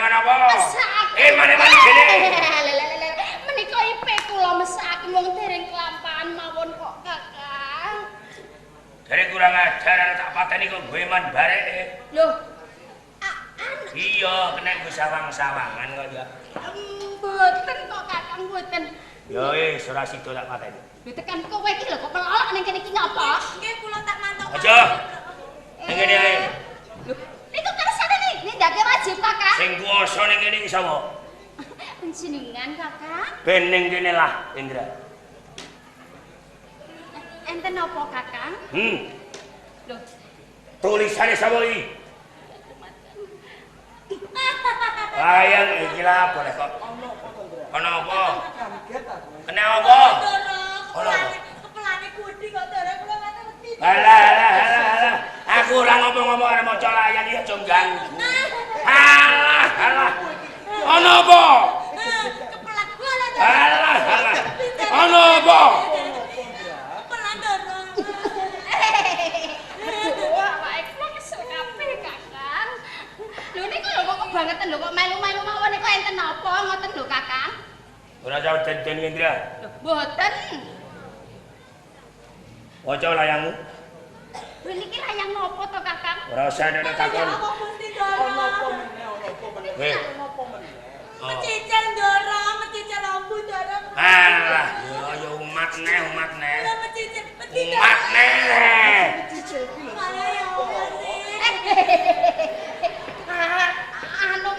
Eman-eman apa? Mesake. Eman-eman kene. Menika IP kula mesake wong dereng kelampahan mawon kok, Kakang. Dari kurang ajar arep tak pateni kok nggo eman bareke. Loh. Anu Iya, kena nggo sawang-sawangan kok ya. Mboten kok, Kakang, mboten. Ya wis ora sida tak pateni. Lho tekan kowe iki lho kok pelolok ning kene iki ngapa? Nggih kula tak mantuk. Aja. Ning kene ae. Lho, niku kersane nih, nindake wajib, Kakang. Sing kuwasa ning kene iki sapa? Panjenengan, Kakang. Ben ning kene lah, Indra. Enten apa, Kakang? Lho, Tulisane sapa iki? Layang iki lah boleh kok. Ana apa? Kaget aku. Kena apa? Ndoro, Ono apa? kepelane gudi kok Ndoro kula mate wedi. Alah alah alah alah. Aku ora ngomong-ngomong arep maca layang iki aja ganggu. Alah alah. Ana apa? Kepelan kula Ndoro. Alah alah. Ana apa? Kepelan Ndoro. Aduh, awake kula kesel kabeh, Kakang. Lho niku lho kok kebangetan lho kok melu-melu mawon niku enten napa ngoten lho, Kakang? Ora jauh den Indra. Lho, mboten. Waca layangmu. Lho niki layang napa to, Kakang? Ora usah nek takon. Ya apa Gusti Ndoro? Ono apa meneh, ono apa meneh? Eh. Ono apa meneh? Oh. Mecicil Ndoro, mecicil ambu Ndoro. Alah, ya ya umat neh, umat neh. Kula mecicil, wedi Umat neh. Cicil iki lho. Malah ya apa sih? Anu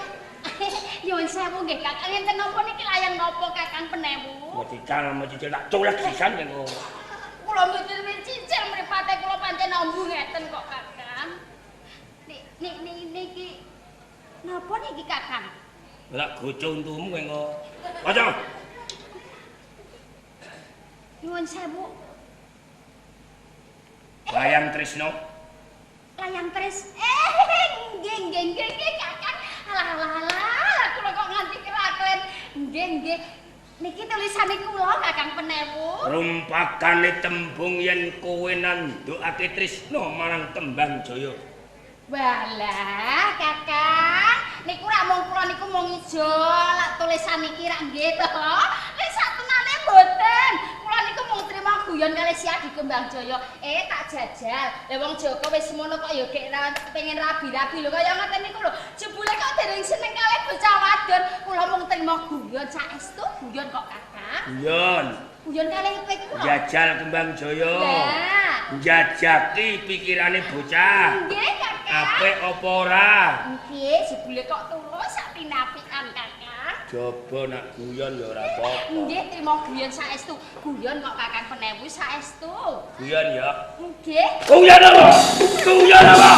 nyuwun sewu nggih, Kakang, enten napa niki layang napa, Kakang Penewu? Mecicil, mecicil tak culek sisan kok. Kula mboten mencicil mripate kula pancen ambu ngeten kok, Kakang. Nik nik nik niki napa niki, Kakang? Lah goco untumu kowe engko. Waca. Nyuwun sewu, Layang Trisno. Layang Tris. Nggih nggih nggih nggih, Kakang. Alah alah alah, kula kok nganti keraklen. Nggih nggih. Niki tulisane kula, Kakang Penewu. Rumpakane tembung yen kowe nandukake trisna marang Kembang Jaya. Walah, Kakang, niku rak mung kula niku mung ijo lak tulisan niki rak nggih to. Nek satenane mboten. Kula niku mung trima guyon kalih si Adi Kembang Jaya. Tak jajal. Lah wong Joko wis semono kok ya gek pengen rabi-rabi lho kaya ngoten niku lho. Jebule kok dereng seneng kalih bocah wadon. Kula mung trima guyon saestu guyon kok, Kakang. Guyon. Guyon kalih IP kula. Jajal Kembang Jaya. Lah. Njajaki pikirane bocah. Nggih, Kakang. Apik apa ora? Nggih, jebule kok tulus sak pinapikan, Kakang. Coba nak guyon ya ora apa-apa. Nggih, trima guyon saestu. Guyon kok Kakang Penewu saestu. Guyon ya. Nggih. Guyon apa? Guyon apa?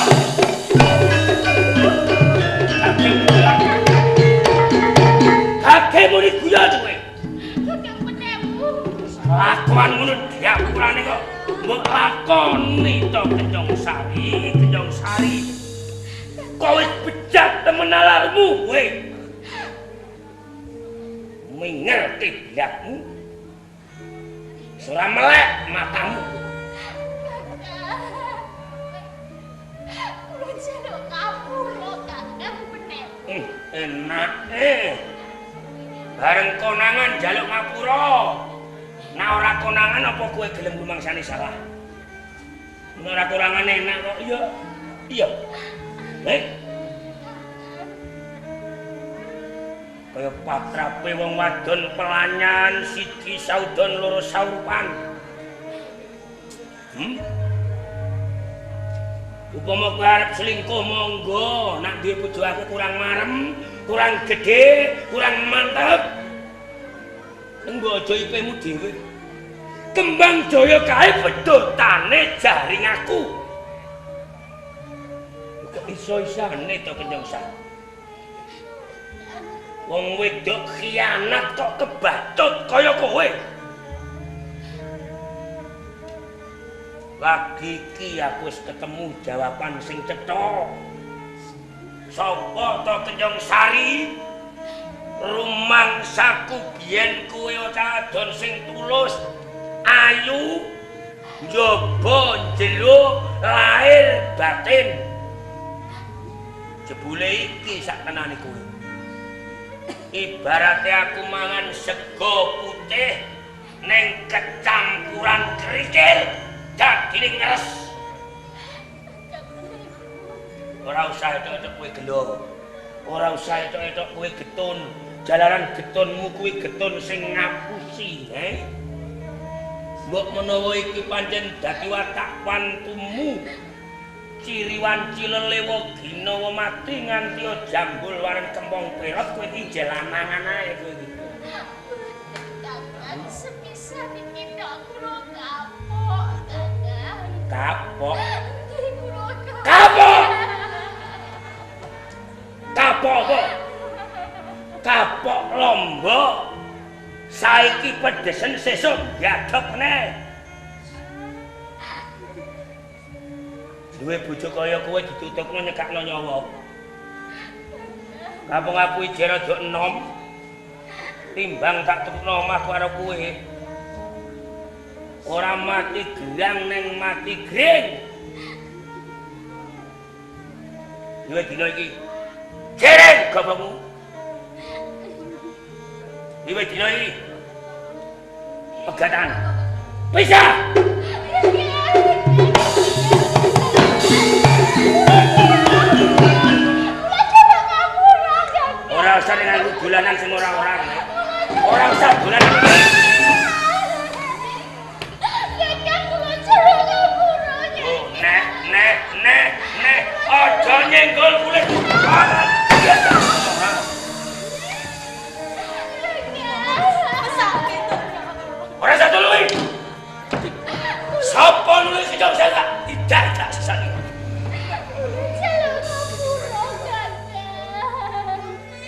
Kakek muni guyon kowe. Kakang Penewu. Lakuan ngono diapurane kok mbok lakoni to Kencong Sari, Kencong Sari. Kok wis bejat temen nalarmu kowe. Minger kiblatmu. Ora melek matamu. Kula njaluk kawula Kakang Penewu. Enak Bareng konangan njaluk ngapura. Nah ora konangan apa kowe gelem rumangsane salah? Nek ora konangan enak kok. Iya. Iya. Kaya patrape wong wadon pelanyan siji saudon loro saurupan. Upama kowe arep selingkuh monggo, nek duwe bojo aku kurang marem, kurang gedhe, kurang mantep. Engko aja IP-mu dhewe. Kembang Jaya kae pedhotane jaring aku. Kok iso-isane to Kencong Sari? Wong wedok khianat kok kebacut kaya kowe. Lagi iki aku wis ketemu jawaban sing cetha. Sapa to Kencong Sari? Rumangsaku biyen kowe wadon sing tulus, ayu, njaba jero lahir batin. Jebule iki sak tenane kowe. Ibarate aku mangan sego putih ning kecampuran kerikil dadine ngeres. Ora usah etok-etok kowe gelo. Ora usah etok-etok kowe getun. Jalaran getunmu kuwi getun sing ngapusi, he? Mbok menawa iki pancen dadi watak wantumu. Ciri wanci lelewa ginawa mati nganti jambul waren kempong perot kowe iki jelanangan ae kowe iki. Kakang sepisan iki tok kula kapok, Kakang. Kapok. Nggih kula kapok. Kapok. Kapok apa? Kapok lombok. Saiki pedhesen sesuk gadhok meneh. Duwe bojo kaya kowe ditutupno nyekakno nyawa. Kampung aku ijeh rada enom. Timbang tak tukno omah karo kowe. Ora mati gerang neng mati gring. Duwe dina iki. Jereng gobokmu. Duwe dina iki. Pegatan. Pisah. Ora usah nganggo dolanan sing ora-ora. Ora usah dolanan. Oh, nek nek nek nek aja nyenggol kulit. Ora usah tulungi. Sapa nulis sing saya tidak tidak sesat.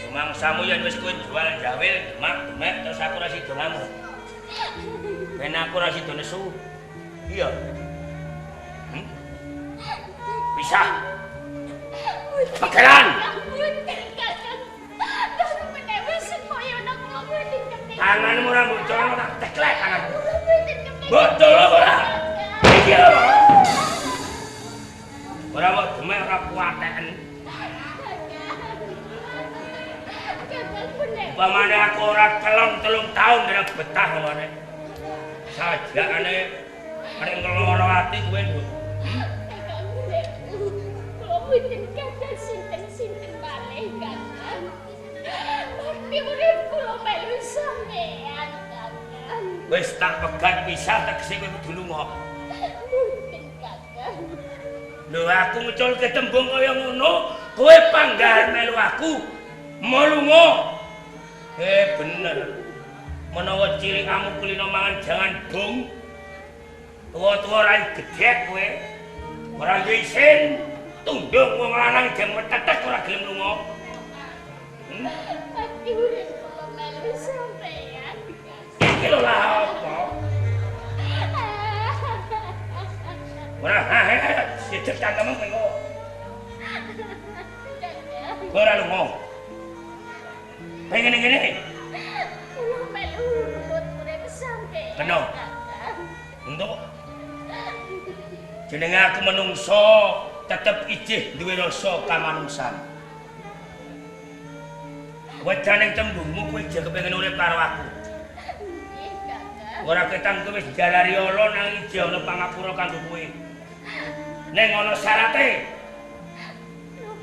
Mangsamu yen wis kowe jual jawil demak-demek terus aku ora sida ngamuk. Ben aku ora sida nesu. Iya. Pisah. Pegeran. Tanganmu ora mbok colong tak teklek tanganmu. Mbok colong ora? Iki lho. Ora mbok demek ora kuateken. Upamane aku ora kelong 3 tahun ora betah ngono. Sajakane arek ngeloro ati kowe lho. Kakang kula mboten kados sinten-sinten malih, Kakang. Bakti urip kula melu sampean, Kakang. Wis tak pegat pisah tegese kowe kudu lunga. Mboten, Kakang. Lho aku nguculke tembung kaya ngono, kowe panggah melu aku. Mau lunga. Bener. Menawa cilikamu kulino mangan jangan bung. Tuwa-tuwa ora gedhek kowe. Ora duwe isin. Tunduk wong lanang jeng metetek ora gelem lunga. Ati urip kula melu sampeyan. Iki lho lah apa? Ora sithik cangkemmu kowe kok. Kowe ora lunga. Pengen ngene. Kula melu urut urip sampeyan. Kena. Untuk jenenge aku menungso tetep ijih duwe rasa kamanungsan. Wedaning tembungmu kowe ijih kepengin urip karo aku. Nggih, Kakang. Ora ketang kowe wis jalari ala nang ijih ana pangapura kanggo kowe. Ning ana syarate.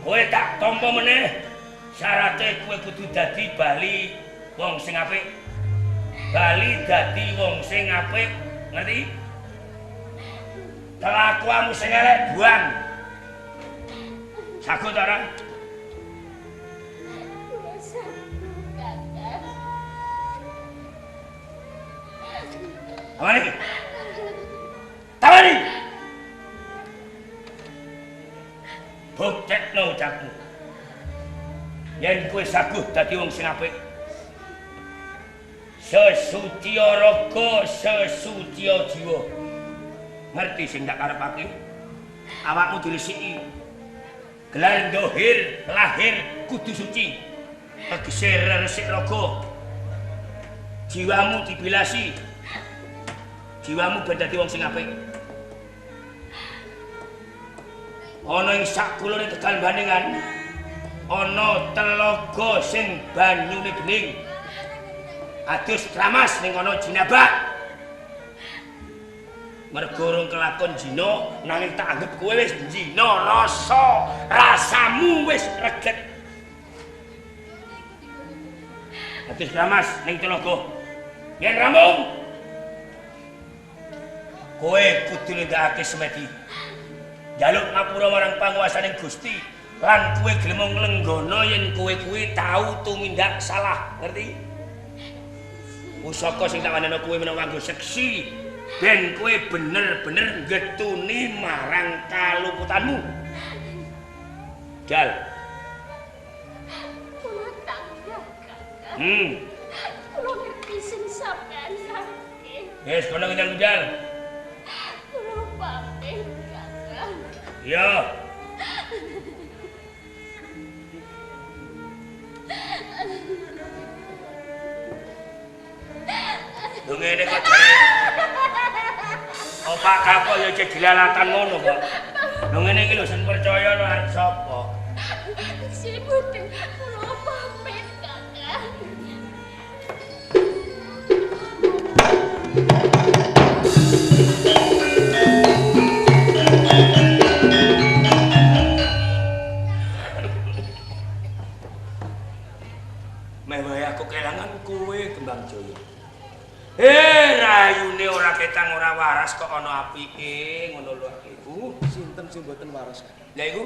Kowe tak tampa meneh. Syarate kowe kudu dadi bali wong sing apik. Bali dadi wong sing apik, ngerti? Kelakuanmu sing elek buang. Sagut ora? Kula sagut, Kakang. Tawani. Tawani. Buktekno ucapmu. Yen kowe saguh dadi wong sing apik. Sesuci raga, sesuci jiwa. Ngerti sing tak karepake? Awakmu diresiki. Gelar dohir, lahir kudu suci. Tegese resik raga. Jiwamu dibilasi. Jiwamu ben dadi wong sing apik. Ana ing sak kulone Tegal Bandingan. Ana telaga sing banyune bening. Adus kramas ning kono jinabak. Mergo urung kelakon zina, nanging tak anggap kowe wis zina rasa, rasamu wis reget. Adus kramas ning telaga. Yen rampung, kowe kudu nindakake semedi. Njaluk ngapura marang panguwasaning Gusti lan kowe gelem nglenggana yen kowe kuwi tau tumindak salah, ngerti? Pusaka sing tak waneno kowe menawa nganggo seksi ben kowe bener-bener ngetuni marang kaluputanmu. Jal. Kula tanggap, Kakang. Kula ngerti sing sampean sake. Wis kono ngejal-ngejal. Kula pamit, Kakang. Iya. Lho ngene kok jare. Opak kapok ya cek dilalatan ngono kok. Lho ngene iki lho sing percaya lho arep sapa? Sing mboten kula pamit, Kakang. Meh wae aku kelangan kowe Kembang Jaya. Rayune ora ketang ora waras kok ana apike ngono lho iku. Sinten sing mboten waras, Kakang? Lah iku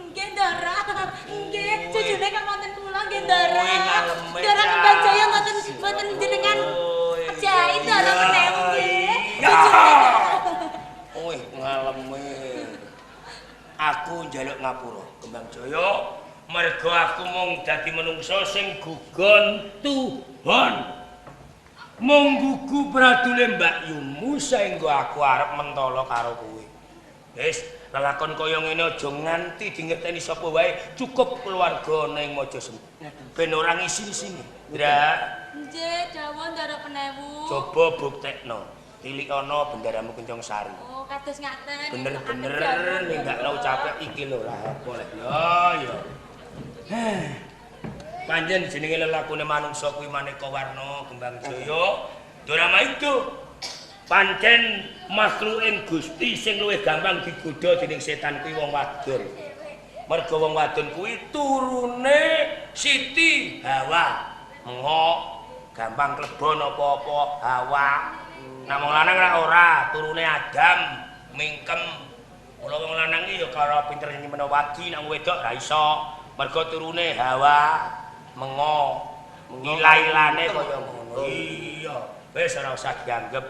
Nggih, Ndara. Nggih, jujune kang wonten kula nggih, Ndara. Ndara Cak. Kembang Jaya mboten mboten jenengan jahit Ndara menewu nggih. Wih, ngaleme. Aku njaluk ngapura Kembang Jaya mergo aku mung dadi menungso sing gugon Tuhan. Mung gugu pradule Mbak Yumu saengga aku arep mentolo karo kowe. Wis, lelakon kaya ngene aja nganti dingerteni sapa wae, cukup keluarga ning Mojosemi. Ben ora ngisin-isini. Ndra, Nggih, dawuh Ndara penewu. coba buktekno. Tilikana benderamu Kencong Sari. Oh, kados ngaten. Bener-bener nindakno ucape iki lho lah apa lek. Ya ya. Pancen jenenge lelakune manungsa kuwi maneka warna Kembang Jaya. Drama itu pancen makhluking Gusti sing luwih gampang digodha dening setan kuwi wong wadon. Mergo wong wadon kuwi turune Siti Hawa. Mengok gampang klebon apa-apa Hawa. Nah wong lanang ra ora, turune Adam mingkem. Mula wong lanang iki ya karo pinter nyimpen wadi, nek wong wedok ra iso. Mergo turune Hawa mengo. Ila-ilane kaya ngono. Iya, wis ora usah dianggep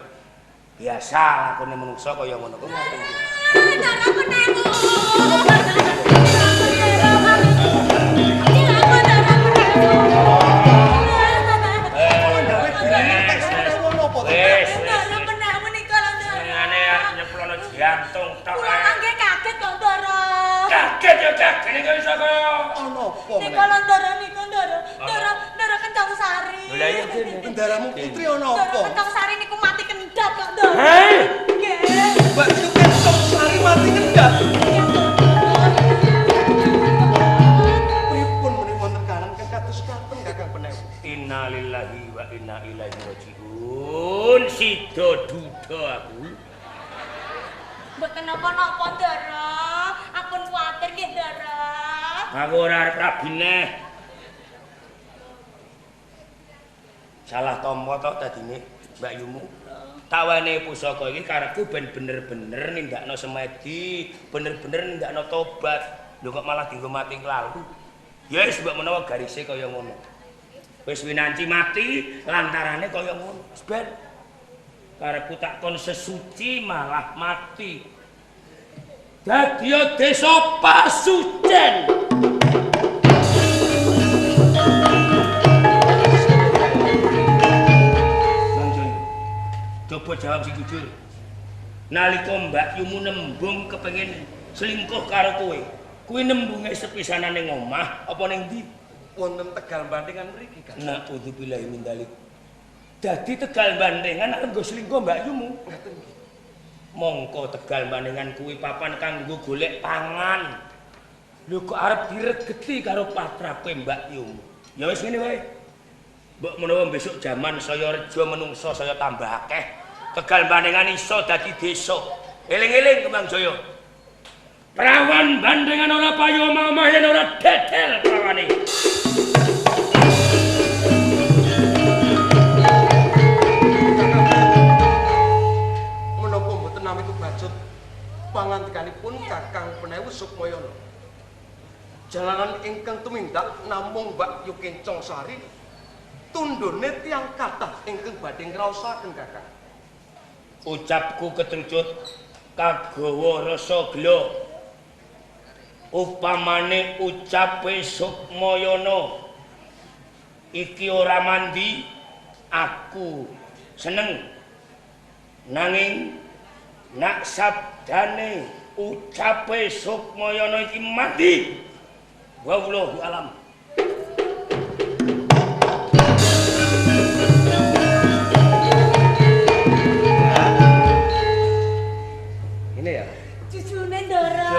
biasa lakone manungsa kaya ngono kuwi. Ndara penewu. Wis, Ndara penewu nika lho, Ndara. Senengane arep nyeplono jantung tok. Kula mangke kaget kok, Ndara. Kaget ya kaget nek iso kaya Ana apa Nika lho, Ndara nika, Ndara. Ndara, Ndara Kencong Sari. Lha iya Benderamu putri ana Ndara apa? Kencong Sari niku mati kendhat kok, Ndara. Hei! Nggih. Mbak Yu Kencong Sari mati kendhat. Pripun menawi wonten kahanan kang kados katen Kakang Penewu? Innalillahi wa inna ilaihi rajiun. Sida duda aku. Mboten napa-napa, Ndara. Ampun kuwatir nggih, Ndara. Aku ora arep rabi neh. Salah tampa tok dadine Mbak Yumu. Tak wenehi pusaka iki karepku ben bener-bener nindakno semedi, bener-bener nindakno tobat. Lho kok malah dienggo mati lalu. Ya wis mbok menawa garise kaya ngono. Wis winanci mati lantarane kaya ngono. Wis ben. Karepku tak kon sesuci malah mati. Dadi desa Pasucen. Bang Joyo, coba jawab sing jujur. Nalika Mbak Yumu nembung kepengin selingkuh karo kowe, kuwi nembunge sepisanan ning omah apa ning ndi? Wonten Tegal Bantingan mriki, Kakang. Naudzubillahi min dzalik. Dadi Tegal Bantingan arep nggo selingkuh Mbak Yumu. Ngaten nggih. Mongko Tegal Bantingan kuwi papan kanggo golek pangan. Lho kok arep diregeti karo patrape Mbak Yumu. Ya wis ngene wae. Mbok menawa besok jaman saya reja menungsa saya tambah akeh. Tegal Bandengan iso dadi desa. Eling-eling Kembang Jaya. Prawan Bandengan ora payu omah-omah yen ora dedel prawane. Menapa mboten nami kebacut pangandikanipun Kakang Penewu Sukmayana. Jalanan ingkang tumindak namung Mbak Yu Kencong Sari tundhone tiyang kathah ingkang badhe ngraosaken Kakang. Ucapku ketrucut kagawa rasa gela. Upamane ucape Sukmayana iki ora mandi, aku seneng. Nanging nak sabdane ucape Sukmayana iki mandi, wallahu alam. Ini ya. Jujune Ndara,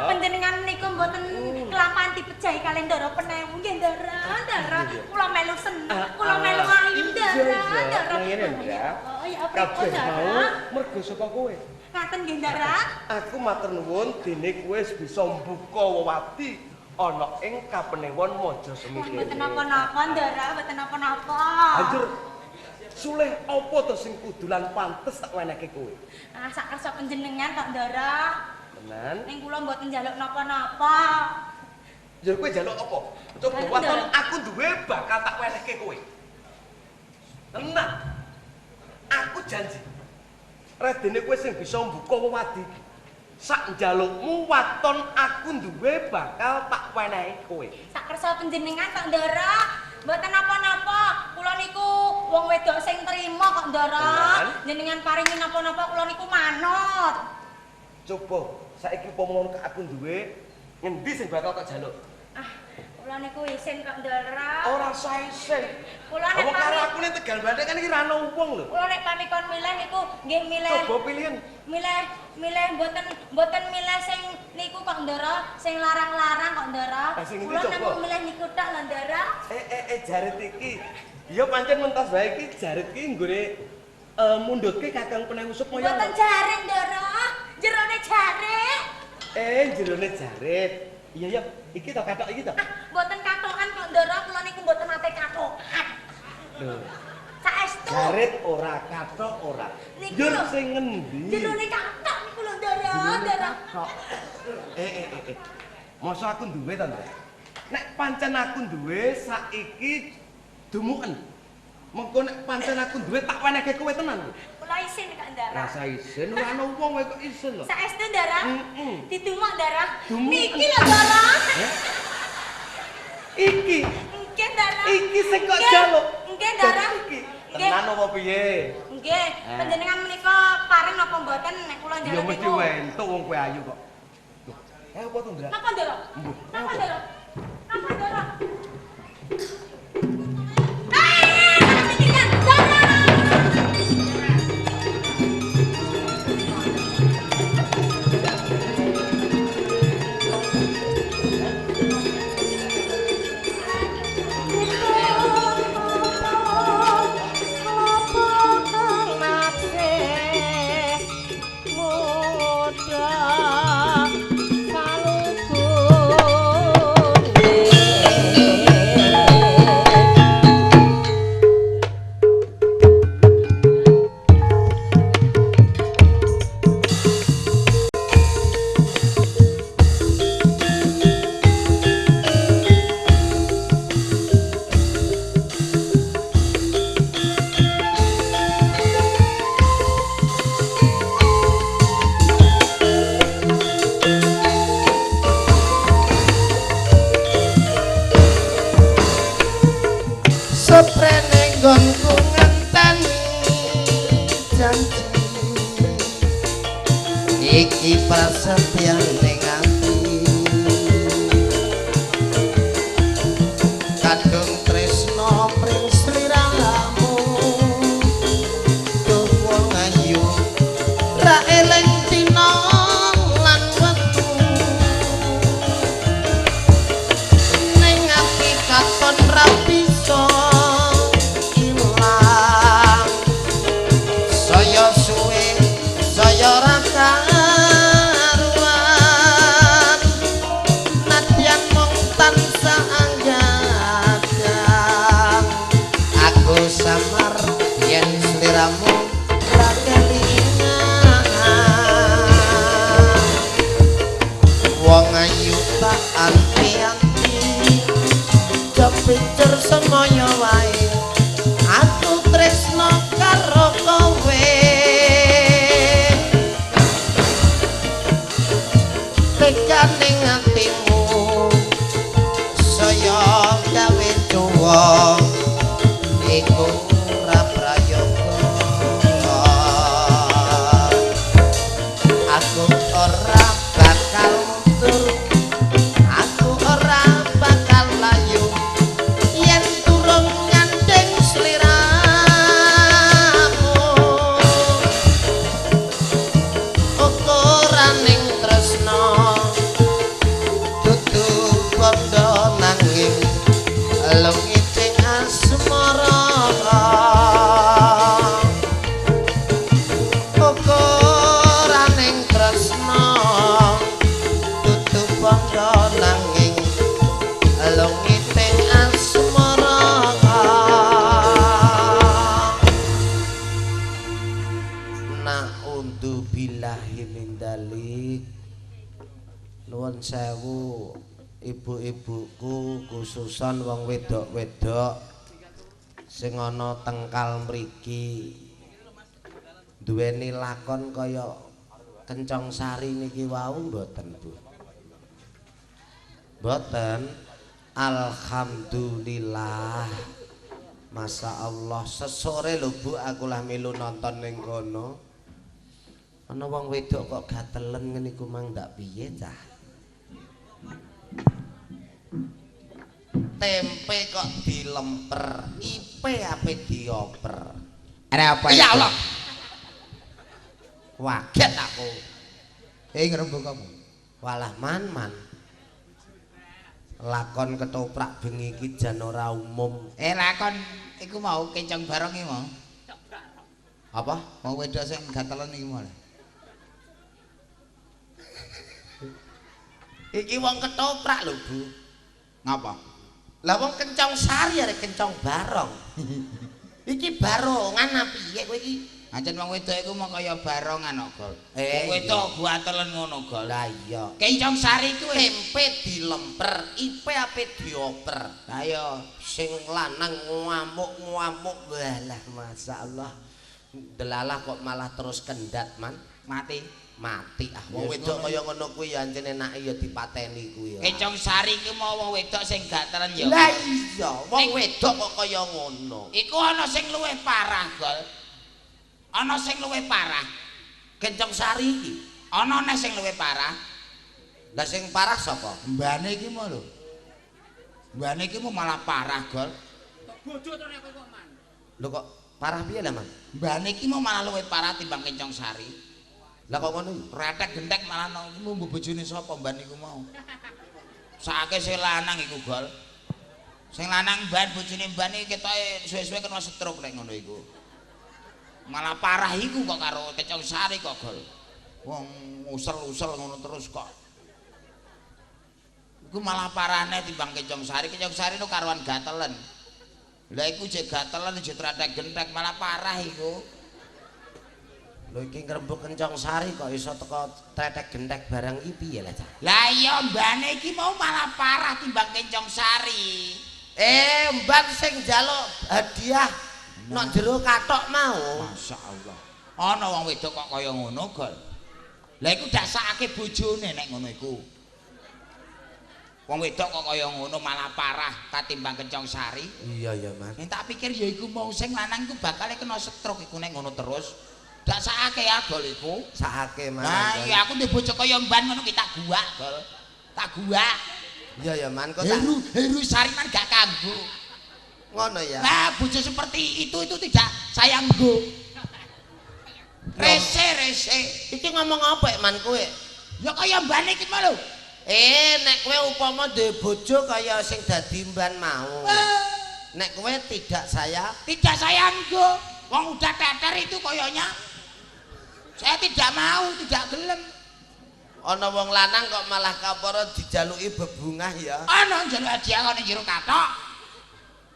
panjenengan niku mboten kelampahan dipejahi kaliyan Ndara Penewu nggih Ndara, Ndara. Kula melu seneng, kula melu ayu Ndara, Ndara. Ngene Ndra. Oh ya pripun Kabeh Ndara? mau mergo saka kowe. Ngaten nggih Ndara. Aku matur nuwun dene kowe wis bisa mbuka wewadi ana ing kapenewon Majasemi kene. Mboten napa-napa Ndara, mboten napa-napa. Banjur suleh apa to sing kudu lan pantes tak wenehke kowe? Ah sak kersa panjenengan kok Ndara. Tenan. Ning kula mboten njaluk napa-napa. Njur kowe njaluk apa? Coba waton aku duwe bakal tak wenehke kowe. Tenan. Aku janji. Redene kowe sing bisa mbuka wewadi iki. Sak njalukmu waton aku duwe bakal tak wenehi kowe. Sak kersa panjenengan kok Ndara. Mboten napa-napa. Kula niku wong wedok sing trima kok Ndara. Jenengan paringi napa-napa kula niku manut. Coba saiki upama ngono aku duwe ngendi sing bakal tak jaluk? Ah, kula niku isin kok Ndara. Ora usah isin. Kula nek Wong karo aku ning Tegal Bandeng kan iki ra ono wong lho. Kula nek pamikon milih niku nggih milih. Coba pilihan. Milih milih mboten milih sing niku kok Ndara, sing larang-larang kok Ndara. Kula namung milih niku tok lho Ndara. Jarit iki. Ya pancen mentas wae iki jarit iki nggone mundhutke Kakang Penewu Sukmaya. Mboten jarit Ndara, jerone jarit. Jerone jarit. Iya ya, iki to kathok iki to. Ah, mboten kathokan kok Ndara, kula niku mboten nate kathokan. Lho. Saestu. Jarit ora kathok ora. Niku Njur sing ngendi? Jerone kathok niku lho Ndara, Ndara. Mosok aku duwe to, Ndra? Nek pancen aku duwe saiki dumuken. Mengko nek pancen aku duwe tak wenehke kowe tenan. Kula isin kok Ndara. Rasa isin ora ana wong kowe kok isin lho. Saestu Ndara? Heeh. Didumuk Ndara. Niki lho Ndara. Iki. Nggih Ndara. Iki sing kok jaluk. Nggih Ndara. Iki. Tenan apa piye? Nggih, panjenengan menika paring napa mboten nek kula njaluk niku? Ya mesti entuk wong kowe ayu kok. Apa to Ndra? Napa Ndara? Napa Ndara? Napa Ndara? Iki prasetyan ning ati kadung tresno pring sliramu duh wong ayu ra eling dina lan wektu Wong ayu tak anti-anti, jepicur semoyo wae, aku tresno karo kowe. Tekane atimu saya gawe cuwak, iku ora prayoga. Aku ora bakal mundur, aku ora bakal layu, yen durung nyanding sliramu. Ukuraning tresno dudu bondo nanging lengiting asmara. Ukuraning tresno dudu bondo nanging lengiting asmara. Na'udzu billahi min dzalik. Nuwun sewu ibu-ibuku, khususan wong wedok-wedok sing ana tengkal mriki, duweni lakon kaya Kencong Sari niki wau mboten, Bu? Mboten. Alhamdulillah. Masya Allah, sesore lho Bu, aku lah melu nonton ning kono. Ana wong wedok kok gatelen ngene iku mang ndak piye cah? Tempe kok dilemper, ipe ape dioper. Ada apa Ya itu? Allah. Waget aku. Eh, ngrembug kamu. Walah man-man. Lakon ketoprak bengi iki jan ora umum. Eh, lakon iku mau Kencong Barong iki mau. Apa? Mau wedok sing gatelen iki mau. Iki wong ketoprak lho, Bu. Ngapa? Lah wong Kencong Sari arek Kencong Barong. Iki barongan apa piye kowe iki? Ancen wong wedok iku mau kaya barongan kok, Gol. Eh, Wong wedok gatelen ngono, Gol. Lah iya. Kencong Sari iku Tempe dilemper, ipe ape dioper. Lah iya. Sing lanang ngamuk-ngamuk, walah masyaallah. Delalah kok malah terus kendat, Man. Mati. Mati ah wong Ya, wedok ngono. kaya ngono kuwi ya ancen enake ya dipateni kuwi ya. Kencong Sari iku mau wong wedok sing gatelen ya. Lah iya, wong wedok kok kaya ngono. Iku ana sing luwih parah, Gol. Ana sing luwih parah. Kencong Sari iki. Ana neh sing luwih parah. Lah sing parah sapa? Mbane iki mau lho. Mbane iki mau malah parah, Gol. Lho kok parah piye lah, Man? Mbane iki mau malah luwih parah timbang Kencong Sari. Lah kok ngono iki? Retek gentek malah nang iki mau bojone sapa mban iku mau. Sakake sing lanang iku, Gol. Sing lanang mban bojone mban iki ketoke suwe-suwe kena stroke nek ngono iku. Malah parah iku kok karo Kencong Sari kok, Gol. Wong usel-usel ngono terus kok. Iku malah parahne timbang Kencong Sari. Kencong Sari nu karuan gatelen. Lah iku jek gatelen jek tretek gentek malah parah iku. Lho iki ngrembug Kencong Sari kok iso teko tretek gentek barang iki piye lah, Cah? Lah iya mbane iki mau malah parah timbang Kencong Sari. Eh, mban sing njaluk hadiah nok jero kathok mau. Masya Allah. Ana wong wedok kok kaya ngono, Gol. Lah iku dasakake bojone nek ngono iku. Wong wedok kok kaya ngono malah parah katimbang Kencong Sari. Iya ya, Mas. Yen tak pikir ya iku mau sing lanang iku bakal kena stroke iku nek ngono terus. Dasakake ya, Gol iku. Sakake, Mas. Lah iya aku ndek bojo kaya mban ngono ki tak guwak, Gol. Tak guwak. Iya ya, Man, kok tak Heru Heru Sariman gak kanggo. ngono ya. Lah bojo seperti itu tidak saya nggo. Rese rese. Iki ngomong apa, Man, kowe? Ya kaya mbane iki mau lho. Eh, nek kowe upama duwe bojo kaya sing dadi mban mau. Nek kowe tidak saya Tidak saya nggo. Wong udah teter itu koyonya. Saya tidak mau, tidak gelem. Ana wong lanang kok malah kapara dijaluki bebungah ya. Ana njaluk hadiah kok ning jero kathok.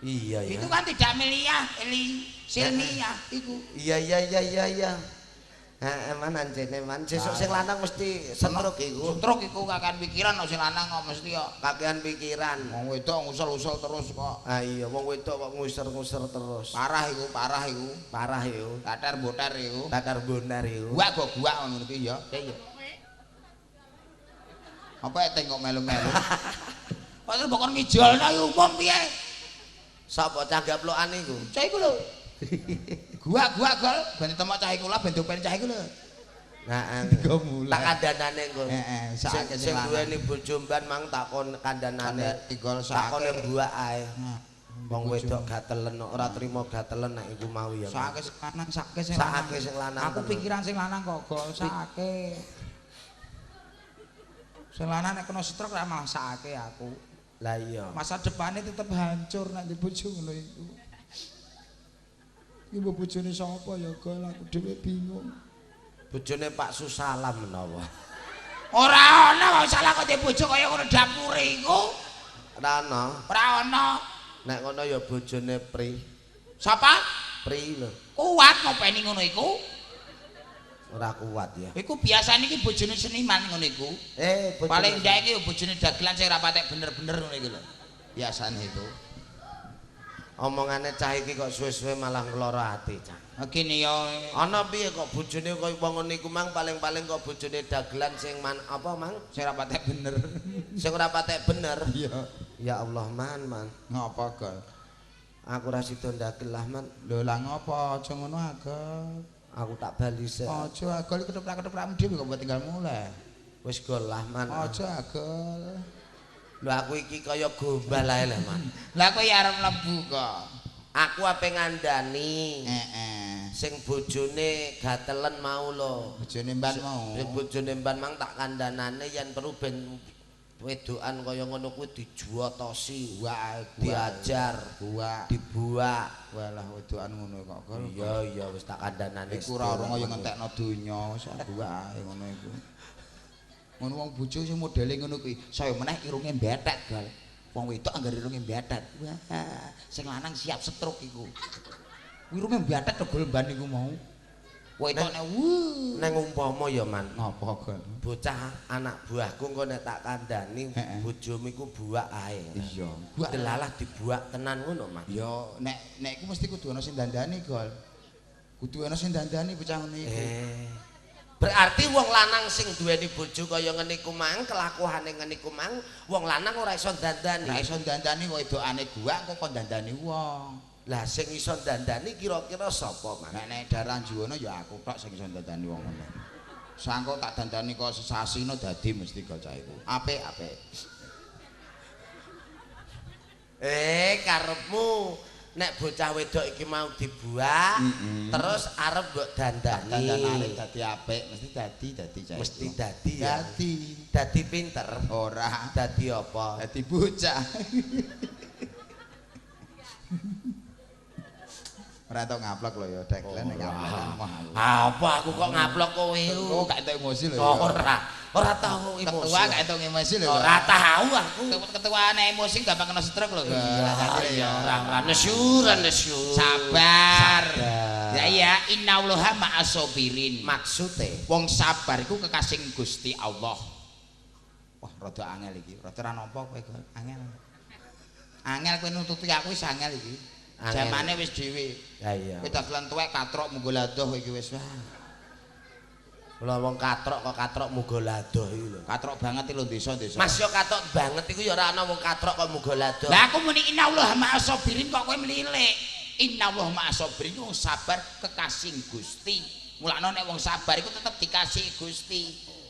Iya ya. Itu kan tidak miliah, eli silmiah iku. Iya iya iya iya iya. Heeh, man anjene man. Sesuk sing lanang mesti stroke iku. Stroke iku kakean pikiran kok sing lanang kok mesti kok. Kakean pikiran. Wong wedok ngusel-usel terus kok. Ah iya, wong wedok kok nguser-nguser terus. Parah iku, parah iku. Parah iku. Tatar botar iku. Tatar bonar iku. Gua kok gua ngono iki ya. Iya. Apa eteng kok melu-melu? Kok terus mbok kon ngijolno iki umum piye? Sapa cah gaplokan iku? Cah iku lho. Gua-gua gol ben ditemok cah iku lah ben diopen cah iku lho. Heeh. Tiga mulai. Tak kandhanane engko. Heeh, Sing sakake sing sing lanang. duweni bojo mban mang takon kandhanane. Gol Takone sakake. buak ae. Nah, Wong wedok gatelen ora trimo gatelen nek iku mau ya. Sakake sing lanang, sakake sing lanang. Sakake sing lanang. Aku tenan. pikiran sing lanang kok gol sakake. Sing lanang nek kena stroke ra malah sakake aku. Lah iya. Masa depannya tetep hancur nek di bojo ngono iku. Iki mbok bojone sapa ya gol aku dhewe bingung. Bojone Pak Susalam menawa. Ora ana wong salah kok di bojo kaya ngono dapure iku. Ora ana. Ora ana. Nek ngono ya bojone Pri. Sapa? Pri lho. Kuat ngopeni ngono iku. Ora kuat ya. Iku biasane iki bojone seniman ngono iku. Eh, bojone Paling ndak iki ya bojone dagelan sing ora patek bener-bener ngono iku lho. Biasane iku. Omongane cah iki kok suwe-suwe malah ngloro ati cah. Gini ya Ana piye kok bojone koyo wong ngene iku mang paling-paling kok bojone dagelan sing man apa mang sing ora patek bener. Sing ora patek bener. Iya. Ya Allah man man. Ngapa gol? Aku ora sida ndagel lah man. Lho lah ngapa aja ngono agel. Aku tak bali sik. Aja agel iki ketoprak-ketoprakmu dhewe kok mbok tinggal mulai. Wis gol lah man. Aja agel. Lho aku iki kaya gombal ae lah man. Lah kowe ya arep mlebu kok. Aku ape ngandani Heeh. sing bojone gatelen mau lho. Bojone mban mau. Sing bojone mban mang tak kandhanane yen perlu ben wedokan kaya ngono kuwi dijuotosi, Wah, diajar, Gua. dibuak. Walah wedokan ngono kok gol. Iya iya wis tak kandhanane. Iku ora ora kaya ngentekno donya, sak gua ae ngono iku. Ngono wong bojo sing modele ngono kuwi, saya meneh irunge mbethek gol. Wong wedok anggar irunge mbethek. Wah, sing lanang siap stroke iku. Irunge mbethek to gol mban iku mau. Wedok nek wuh. Neng umpama ya man, Ngopo gol? Bocah anak buahku engko nek tak kandhani Heeh. bojomu iku buak ae. Iya, buak. Delalah dibuak tenan ngono, Mas. Ya nek nek iku mesti kudu ana sing dandani gol. Kudu ana sing dandani bocah ngono iku. Eh. Berarti wong lanang sing duweni bojo kaya ngene iku mang, kelakuane ngene iku mang, wong lanang ora iso dandani. Ora iso dandani wedokane gua engko kon dandani wong. Lah sing iso dandani kira-kira sapa, Mas? Nek nek daerah Juwana ya aku tok sing iso dandani wong ngono. Sangko tak dandani kok sesasi no dadi mesti kok cah iku. Apik apik. Eh, karepmu nek bocah wedok iki mau dibuak, terus arep mbok dandani. Dandanane dadi apik, mesti dadi dadi cah iku. Mesti dadi ya. Dadi. Dadi pinter. Ora. Dadi apa? Dadi bocah. Ora tau ngaplok lho ya, dagelan nek ngaplok kan moh aku. Apa aku kok ngaplok kowe? Kok gak entuk emosi lho ya. Ora, ora tau emosi. Ketua gak entuk emosi lho. Ora tau aku. Ketua nek emosi gampang kena stroke lho. Iya, ora ora nesyur, nesyur. Sabar. Sabar. Ya ya, innallaha ma'asobirin. Maksude Wong sabar iku kekasih Gusti Allah. Wah, rada angel iki. Rada ora nampa kowe, Gol. Angel. Angel kowe nututi aku wis angel iki. Angel. Jamane wis dhewe. Ya iya. Kowe dagelan tuwek katrok munggo ladoh iki wis. Wah, Lha wong katrok kok katrok muga ladoh iki lho. katrok banget iki lho desa-desa. Mas yo katok banget iku ya ora ana wong katrok kok muga ladoh. Lah aku muni innallaha ma'asobirin kok kowe mlilik. Innallaha ma'asobirin wong sabar kekasih Gusti. Mulakno nek wong sabar iku tetep dikasih Gusti.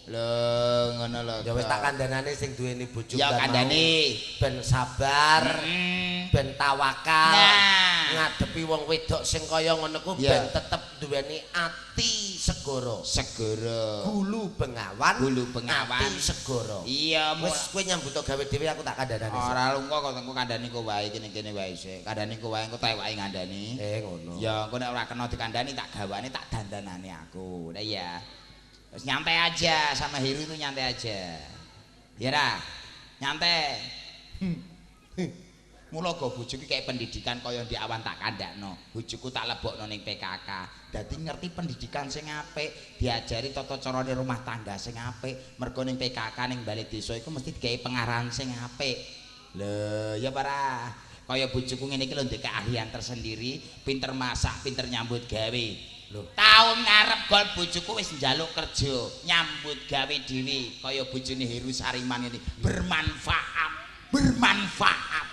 Lho ngono lho. Ya wis tak kandhanane sing duweni bojo Ya kan mau. kandhane. Ben sabar, ben tawakal. Nah. Ngadepi wong wedok sing kaya ngono ku Ya. ben tetep duweni ati segara. Segara. Gulu bengawan, Gulu bengawan. ati segara. Iya, Wis kowe nyambut gawe dhewe aku tak kandhanane. sik. Ora lungko kok engko kandhani kowe wae kene-kene wae sik. Kandhani kowe wae engko tak wae ngandani. Eh ngono. Ya engko nek ora kena dikandani tak gawane tak dandanane aku. Lah iya. Wis nyantai aja sama Heru itu nyantai aja. Ya ra. Nyantai. Mula go bojoku kaya pendidikan kaya ndek awan tak kandhakno. Bojoku tak lebokno ning PKK. Dadi ngerti pendidikan sing apik, diajari tata carane rumah tangga sing apik. Mergo ning PKK ning bale desa iku mesti digawe pengarahan sing apik. Lho, ya para kaya bojoku ngene iki lho ndek keahlian tersendiri, pinter masak, pinter nyambut gawe. Lho, taun ngarep gol bojoku wis njaluk kerja, nyambut gawe dhewe kaya bojone Heru Sariman ini. Bermanfaat, bermanfaat.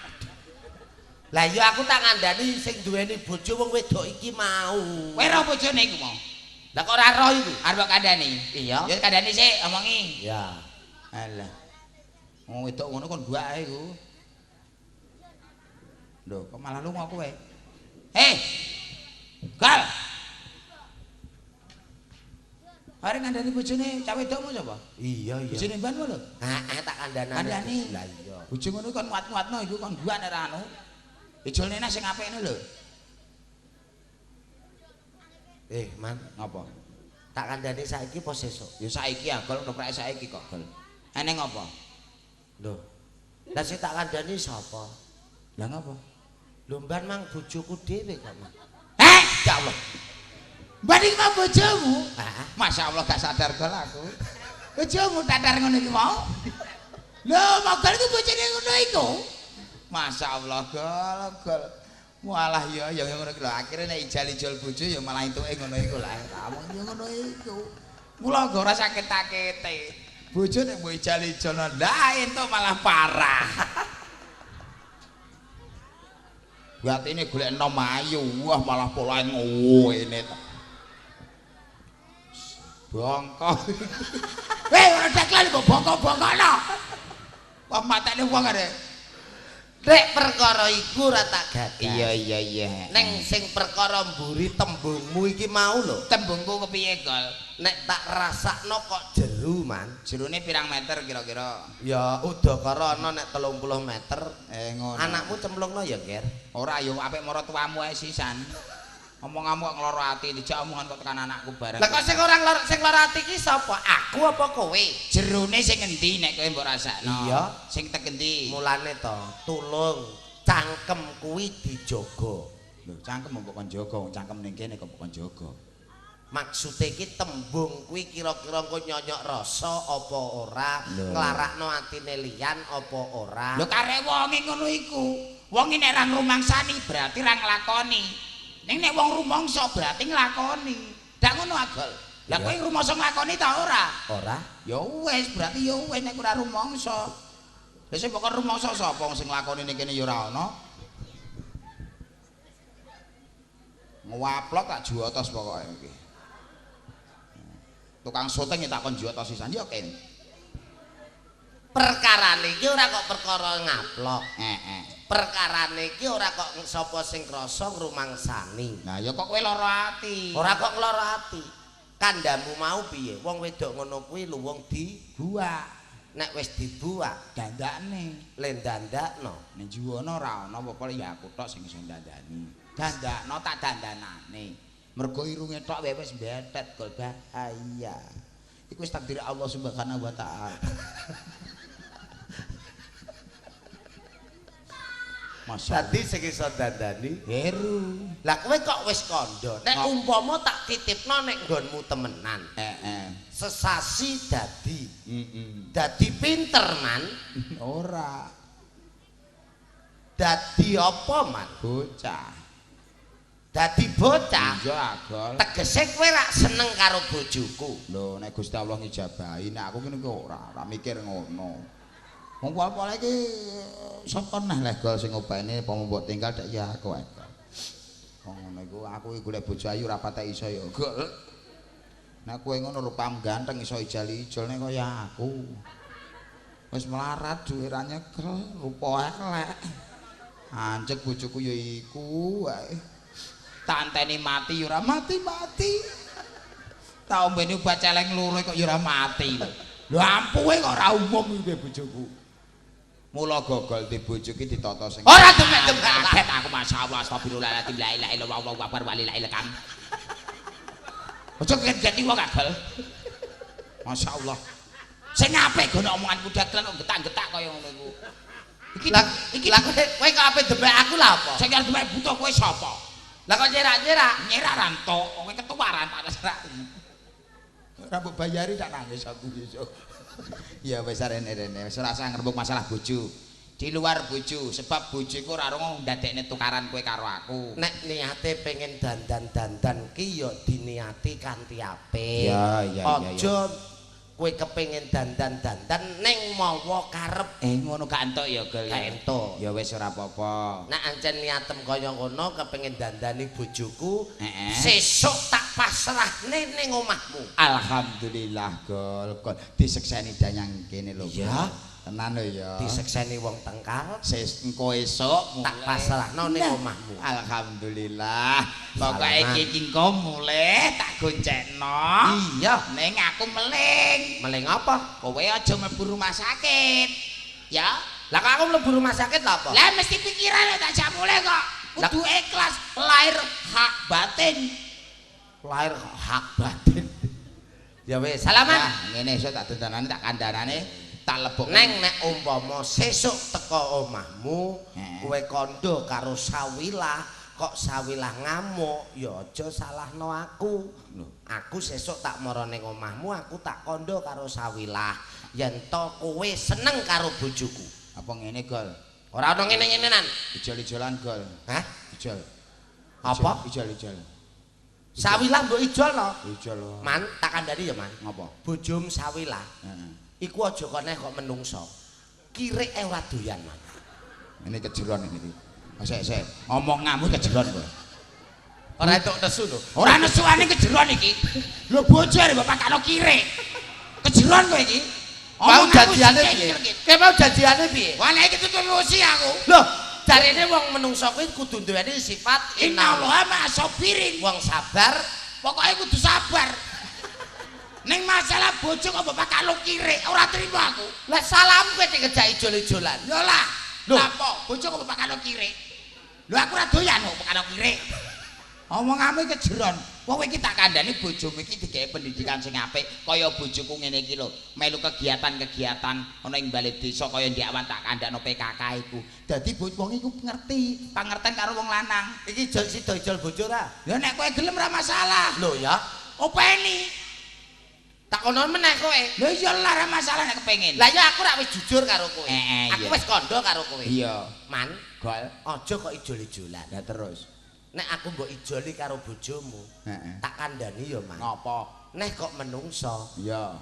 Lah iya aku tak ngandani sing duweni bojo wong wedok iki mau. Kowe roh bojone iku mau? Lah kok ora roh iku? Arep kok kandhani? Iya. Ya kandhani sik omongi. Ya. Alah. Wong wedok ngono kon gua ae iku. Lho, kok malah lunga kowe? Hei. Gal. Arep ngandani bojone cah wedokmu sapa? Iya iya. Bojone mbanmu lho. Heeh tak kandhanane. Kandhani. Lah iya. Bojo ngono kon nguat-nguatno iku kon gua nek ora anu. Ijolne neh sing apik ngono lho. Man, Ngapa? tak kandhani saiki apa sesuk? Ya saiki ah, gol ngeprake saiki kok, gol. Eneng apa? Lho. Lah sing tak kandhani sapa? Lah ngapa? Lho mban mang bojoku dhewe kok, Mang. Eh, Ya Allah. Mbak iki mau bojomu? Heeh. Masya Allah gak sadar gol aku. Bojomu dadar ngono iki mau. Lho, mogol iku bojone ngono iku. Masya Allah gol gol. Walah ya ya ngono iki lho. Akhire nek ijal-ijol bojo ya malah entuke ngono iku lah. Omong ya ngono iku. Mula gak ora sakit-sakite. Bojo nek mbok ijal-ijol lah entuk malah parah. Batine golek enom ayu, wah malah polahe ngene ta. Bongko. Hei, ora daklan kok bongko-bongkono. Wah matane wong arek. Nek perkara iku ora tak gagas. Iya iya iya. Neng sing perkara mburi tembungmu iki mau lho. Tembungku kepiye, Gol? Nek tak rasakno kok jeru, Man. Jerune pirang meter kira-kira? Ya udakara ana nek 30 meter. Ngono. Anakmu cemplungno ya, Ger. Ora yo apik maratuwamu ae sisan. Omonganmu kok ngloro ati, dijak omongan kok tekan anakku bareng. Lah kok sing ora ngloro sing lara ati iki sapa? Aku apa kowe? Jerone sing endi nek kowe mbok rasakno? Iya. Sing tek endi? Mulane to, tulung cangkem kuwi dijaga. Lho, cangkem mbok kon jaga, wong cangkem ning kene kok mbok kon jaga. Maksude iki tembung kuwi kira-kira engko nyonyok rasa apa ora, nglarakno atine liyan apa ora. Lho karek wonge ngono iku. Wonge nek ra ngrumangsani berarti ra nglakoni. Ning nek wong rumangsa berarti nglakoni. Dak ngono agol. Lah kowe rumangsa nglakoni ta ora? Ora. Ya wis, berarti ya wis nek ora rumangsa. Lah sing mbok rumangsa sapa wong sing nglakoni ning kene ya ora ana. Ngwaplok tak juotos pokoke iki. Tukang syuting tak kon juotos sisan ya ken. Perkarane iki ora kok perkara ngaplok. Heeh. Perkarane iki ora kok sapa sing krasa ngrumangsani. Nah ya kok kowe lara ati. Ora kok lara ati. Kandhamu mau piye? Wong wedok ngono kuwi luwung dibuak. Nek wis dibuak dandakne. Le dandakno. Nek juwana ora ana apa-apa ya aku tok sing iso dandani. Dandakno tak dandanane. Mergo irunge tok wae wis mbethet gol bahaya. Iku wis takdir Allah Subhanahu wa taala. Dadi sing iso dandani Heru. Lah kowe kok wis kandha. Nek umpama tak titipno nek nggonmu temenan. Heeh. Sesasi dadi. Heeh. Dadi pinter, Man. Ora. Dadi apa, Man? Bocah. Dadi bocah. Iya, Agol. Tegese kowe rak seneng karo bojoku. Lho, nek Gusti Allah ngijabahi, nek aku ngene iki ora mikir ngono. Wong pol-pol iki sapa neh leh gol sing ngopeni apa mbok tinggal dek ya aku ae. Wong ngono iku aku iki golek bojo ayu ora patek iso ya gol. Nek kowe ngono rupam ganteng iso ijal-ijol nek kaya aku. Wis melarat duwe ra nyekel, rupa elek. Anjek bojoku ya iku wae. Tak anteni mati ya ora mati-mati. Tak ombeni obat celeng loro kok ya ora mati. Lho ampuhe kok ora umum iki bojoku. Mula gogol di bojo ki ditata sing ora demek-demek kaget aku masyaallah astagfirullahaladzim la ilaha illallah wallahu akbar walillahil hamd. Aja get-geti wong gagel. Masyaallah. Sing apik gono omonganku dagelan kok getak-getak kaya ngono iku. Iki Lah iki lah kowe kok ape demek aku lah apa? Sing arep demek buta kowe sapa? Lah kok nyerak-nyerak? Nyerak rantok, kowe ketuaran tak serak. Ora mbok bayari tak nangis aku besok. Ya wis rene-rene, wis ora usah ngrembug masalah bojo. Di luar bojo, sebab bojo iku ora rungu ndadekne tukaran kowe karo aku. Nek niate pengen dandan-dandan ki ya diniati kanthi apik. Ya, ya, ya, ya. Aja kowe kepengin dandan-dandan ning mawa karep. Ngono gak entuk ya, Gol. Gak entuk. Ya wis ora apa-apa. Nek ancen niatem kaya ngono kepengin dandani bojoku, Heeh. sesuk tak pasrahne ning omahmu. Alhamdulillah, Gol. Gol disekseni danyang kene lho. Iya. Tenan lho ya. Disekseni wong tengkal, Ses engko esuk tak pasrahno ning omahmu. Alhamdulillah. Pokoke Salaman. iki engko mulih tak goncekno. Iya. Ning aku meling. Meling apa? Kowe aja mlebu rumah sakit. Ya. Lah kok aku mlebu rumah sakit lah apa? Lah mesti pikiran tak jak mulih kok. Kudu ikhlas lahir hak batin. Lahir hak batin. Ya wis, salaman. Wah, ngene esuk tak dandanane tak kandhanane tak lebok. Neng nek umpama sesuk teko omahmu, Heeh. kowe kandha karo Sawilah, kok Sawilah ngamuk, ya aja salahno aku. Lho. Aku sesuk tak mara ning omahmu, aku tak kandha karo Sawilah. Yen to kowe seneng karo bojoku. Apa ngene, Gol? Ora ono ngene-ngenenan. Ijol-ijolan, Gol. Hah? Ijol. Apa? Ijol, ijol. Sawilah mbok ijolno. Ijol. Man, tak kandhani ya, Man. Ngopo? Bojom Sawilah Heeh. iku aja koneh kok menungso. Kirik ora doyan, Man. Ini kejeron ini iki. Sik, sik. Omonganmu kejeron kowe. Ora entuk nesu lho. Ora nesuane kejeron iki. Lho bojo arep bapak karo kirik. Kejeron kowe iki. Mau Omonganmu janjiane sithik piye? iki. Kowe mau janjiane piye? Wah nek iki tutusi aku. Loh, jarene wong menungso kuwi kudu duweni sifat Innallaha ma'asabirin. Wong sabar, Pokoke kudu sabar. Ning masalah bojo kok bapak karo kirik, ora trimo aku. Lah salam kowe dikejak ijol-ijolan. Lho lah. Lho. Lah apa? Bojo kok bapak karo kirik. Lho aku ora doyan kok bapak karo kirik. Omonganmu kejeron. Wong iki tak kandhani bojomu iki digawe pendidikan sing apik, kaya bojoku ngene iki lho, melu kegiatan-kegiatan ana ing bale desa kaya ndek awan tak kandhakno PKK iku. Dadi wong iku ngerti, pangerten karo wong lanang. Iki ijol sida ijol bojo ora? Ya nek kowe gelem ora masalah. Lho ya, Openi. tak kono meneh kowe. Lho iya lah ora masalah nek kepengin. Lah ya aku rak wis jujur karo kowe. Aku Iya. wis kandha karo kowe. Iya. Man, Gol. aja kok ijol-ijolan. Lah terus. Nek aku mbok ijoli karo bojomu, Heeh. tak kandhani ya, Man. Ngopo? Neh kok menungso. Iya.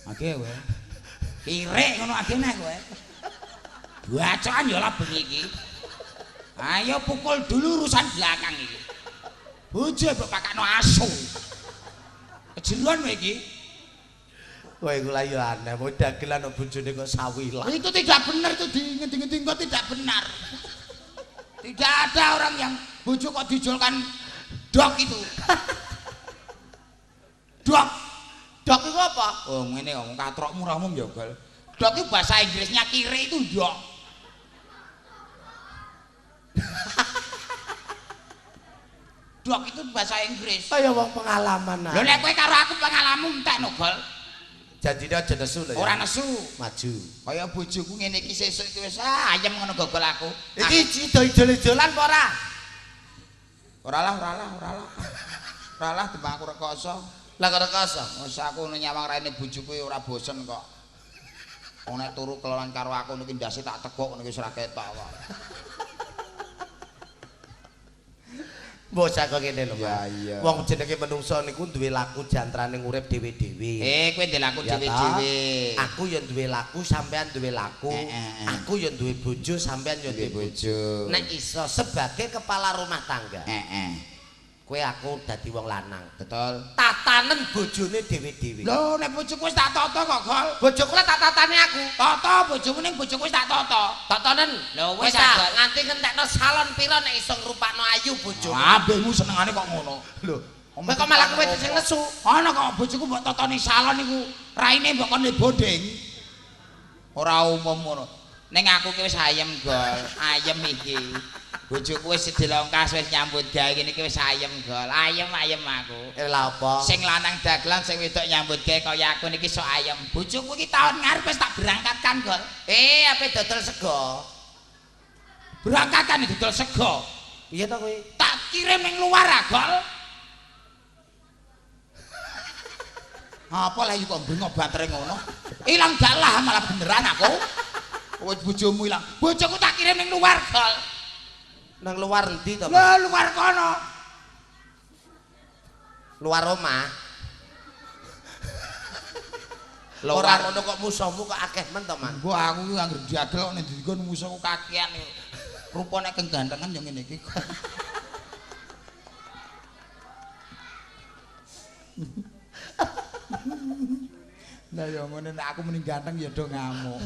Age kowe. Kirik ngono agene kowe. Bacokan ya lah bengi iki. Ayo pukul dulu urusan belakang iki. Bojo mbok pakakno asu. Kejeron kowe iki. Kowe iku lah ya aneh, wong dagelan kok bojone kok Sawilah. Itu tidak benar itu di ngendi-ngendi kok tidak benar. Tidak ada orang yang bojo kok dijolkan dok itu. Dok. Dok iku apa? Oh ngene ngomong katrokmu ra umum ya, Gol. Dok itu bahasa Inggrisnya kiri itu dok. Dok itu bahasa Inggris. Kaya wong pengalaman Lho nek kowe karo aku pengalamanmu entek no, Gol. Janjine aja nesu lho ya. Ora nesu. Maju. Kaya bojoku ngene iki sesuk iki wis ayem ngono gogol aku. Iki sida ijol-ijolan apa ora? Ora lah, ora lah, ora lah. Ora lah timbang aku rekoso. Lah kok rekoso? Wis aku nyawang raine bojoku ya ora bosen kok. Wong nek turu kelolan karo aku niki ndase tak tekuk niki wis ora ketok kok. Bocah kok ngene lho, Ya, Mas. iya. Wong jenenge menungso niku duwe laku jantrane urip dhewe-dhewe. Kowe ndek laku Ya ta? dhewe-dhewe. Aku ya duwe laku, sampean duwe laku. Aku ya duwe bojo, sampean ya duwe bojo. Bojo. Nek iso sebagai kepala rumah tangga, Heeh. kowe aku dadi wong lanang. Betul. Tatanen bojone dhewe-dhewe. Lho nek bojoku wis tak tata kok, Gol. Bojoku lah tak tatane aku. Tata bojomu ning bojoku wis tak tata. Tatanen. Lho wis Wis ta, ta. nganti ngentekno salon pira nek iso ngrupakno ayu bojomu. Ambekmu senengane kok ngono. Lho, kowe kok malah kowe sing nesu. Ana kok bojoku mbok tatani salon iku, raine mbok kon bodeng. Ora umum ngono. Ning aku ki wis ayem, Gol. Ayem iki. Bojoku wis dilongkas wis nyambut gawe ngene iki wis ayem, Gol. Ayem-ayem aku. Lha apa? Sing lanang dagelan, sing wedok nyambut gawe kaya aku niki sok ayem. Bojoku iki taun ngarep wis tak berangkatkan, Gol. Ape dodol sego? Berangkatkan dodol sego. Piye to kowe? Tak kirim ning luar ah, Gol. Apa lah iki kok bengok bantere ngono? Ilang gak lah malah beneran aku. Wis bojomu ilang. Bojoku tak kirim ning luar, Gol. Nang luar endi to? Lah luar kono. Luar omah. Ora ngono kok musuhmu kok akeh men to, Man? Mbok aku ki anggere diagel kok ning ndi kon musuhku kakean. Rupane kenggantengan yo ngene iki. Lah ya ngene nek aku muni ganteng ya do ngamuk.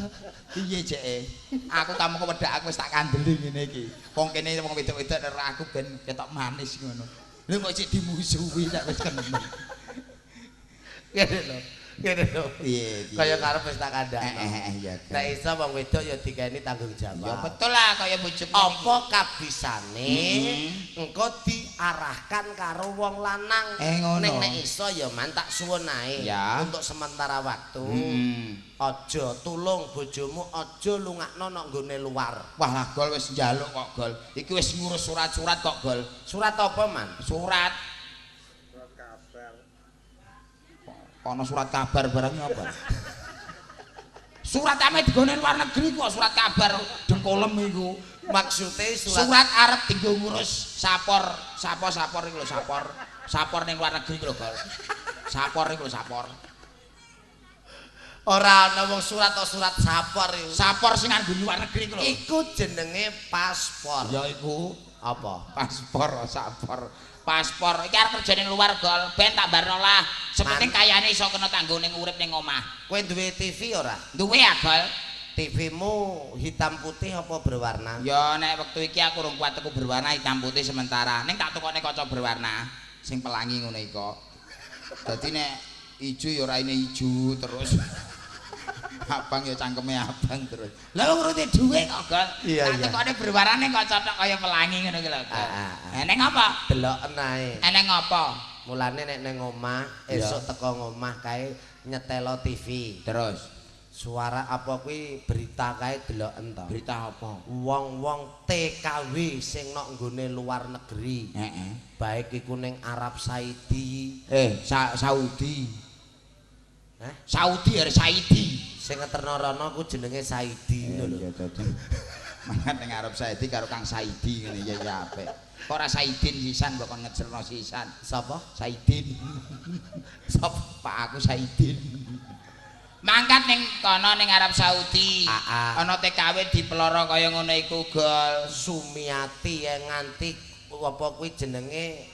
Piye jeke? Aku kamu kewedhak aku wis tak kandeli ngene iki. Wong kene wong wedok-wedok nek aku ben ketok manis ngono. Lha kok sik dimusuhi nek wis kenemen. Ngene lho. Ngene lho. Piye piye. Kaya karep wis tak kandhakno. Iya. Nek iso wong wedok ya dikeni tanggung jawab. Ya betul lah kaya bojoku. Apa kabisane engko diarahkan karo wong lanang. Ngono. Ning nek iso ya man tak suwun ae untuk sementara waktu. Aja tulung bojomu aja lungakno nang nggone luar. Wah lah Gol wis njaluk kok Gol. Iki wis ngurus surat-surat kok Gol. Surat apa, Man? Surat. Ana surat kabar barang apa? Surat ame digone luar negeri kok surat kabar dengkolem iku. Maksude surat arep dienggo ngurus sapor, sapor iku lho sapor. Sapor ning luar negeri iku lho, Gol. Sapor iku lho sapor. Ora ana wong surat atau surat sapor iku. Sapor sing nganggo luar negeri iku lho. Iku jenenge paspor. Ya iku apa? Paspor, sapor. Paspor iki arep kerja ning luar, Gol. Ben tak barno lah. Sepenting kayane iso kena tanggo ning urip ning omah. Kowe duwe TV ora? Duwe ya, Gol. TV-mu hitam putih apa berwarna? Ya nek wektu iki aku urung kuat tuku berwarna, hitam putih sementara. Ning tak tukokne kaca berwarna sing pelangi ngono iku. Dadi nek ijo ya raine ijo terus. Abang ya cangkeme abang terus. Lah wong ngerti dhuwit kok, Gol. Iya, Tak tukokne berwarnane kaca tok kaya pelangi ngono iki lho, Gol. Eneng apa? Deloken ae. Eneng apa? Mulane nek nang omah, esuk teko ngomah kae nyetelo TV. Terus suara apa kuwi berita kae deloken to. Berita apa? Wong-wong TKW sing nok nggone luar negeri. Heeh. Baik iku ning Arab Saudi. Saudi. Hah? Saudi ya Saidi. Sing ngeterno rono ku jenenge Saidi ngono lho. Iya dadi. Mangan ning Arab Saudi karo Kang Saidi ngene ya ya apik. Kok ora Saidin sisan mbok kon ngejerno sisan. Sapa? Saidin. Sapa? Pak aku Saidin. Mangkat ning kono ning Arab Saudi. Ana TKW dipeloro kaya ngono iku, Gol. Sumiati yang nganti apa kuwi jenenge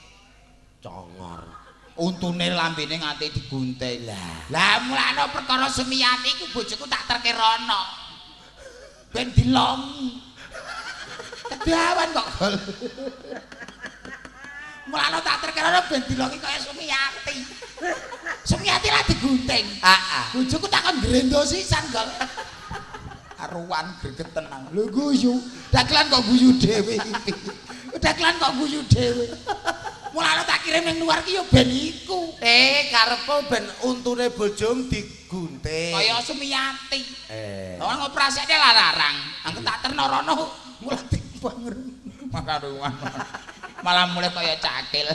congor. Untune lambene nganti digunting. Lah mulane perkara Sumiati iku bojoku tak terke rono. Ben dilongi. Kedawan kok, Gol. Mulane tak terke rono ben dilongi kaya Sumiati. Sumiati lah digunting. Heeh. Bojoku tak kon grendo sisan, Gol. Aruan greget tenang. Lho guyu. Dagelan kok guyu dhewe iki. Dagelan kok guyu dhewe. Mulane tak kirim ning luar ki ya ben iku. Karepe ben untune bojomu digunting. Kaya Sumiati. Wong ngoprasikne larang. Aku tak terno rono mulai dibangun. Makaruan. Malah mulai kaya cakil.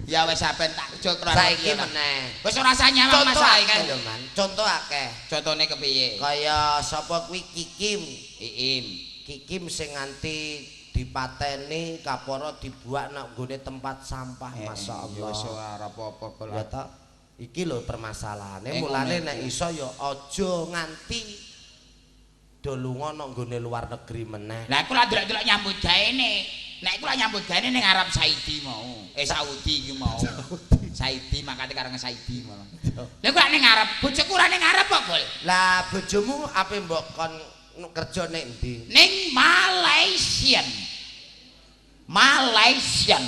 Ya wis sampean tak jok saiki meneh. Wis ora usah nyawang masalah akeh lho, Man. Contoh akeh. Contone kepiye? Kaya sapa kuwi Kikim. Iim. Kikim sing nganti dipateni kapara dibuak nang nggone tempat sampah. Masyaallah. Ya wis ora apa-apa kok. Ya ta. Iki lho permasalahane. Mulane nek iso ya aja nganti do lunga nang nggone luar negeri meneh. Lah aku lah delok-delok nyambut gaene. Nek iku lah nyambut gaene ning Arab Saudi mau. Saudi iki mau. Saidi makate karo Saidi malah. Lha kok ning Arab, bojoku ora ning Arab kok, Gol. Lah bojomu ape mbok kon kerja ning endi? Ning Malaysian. Malaysian.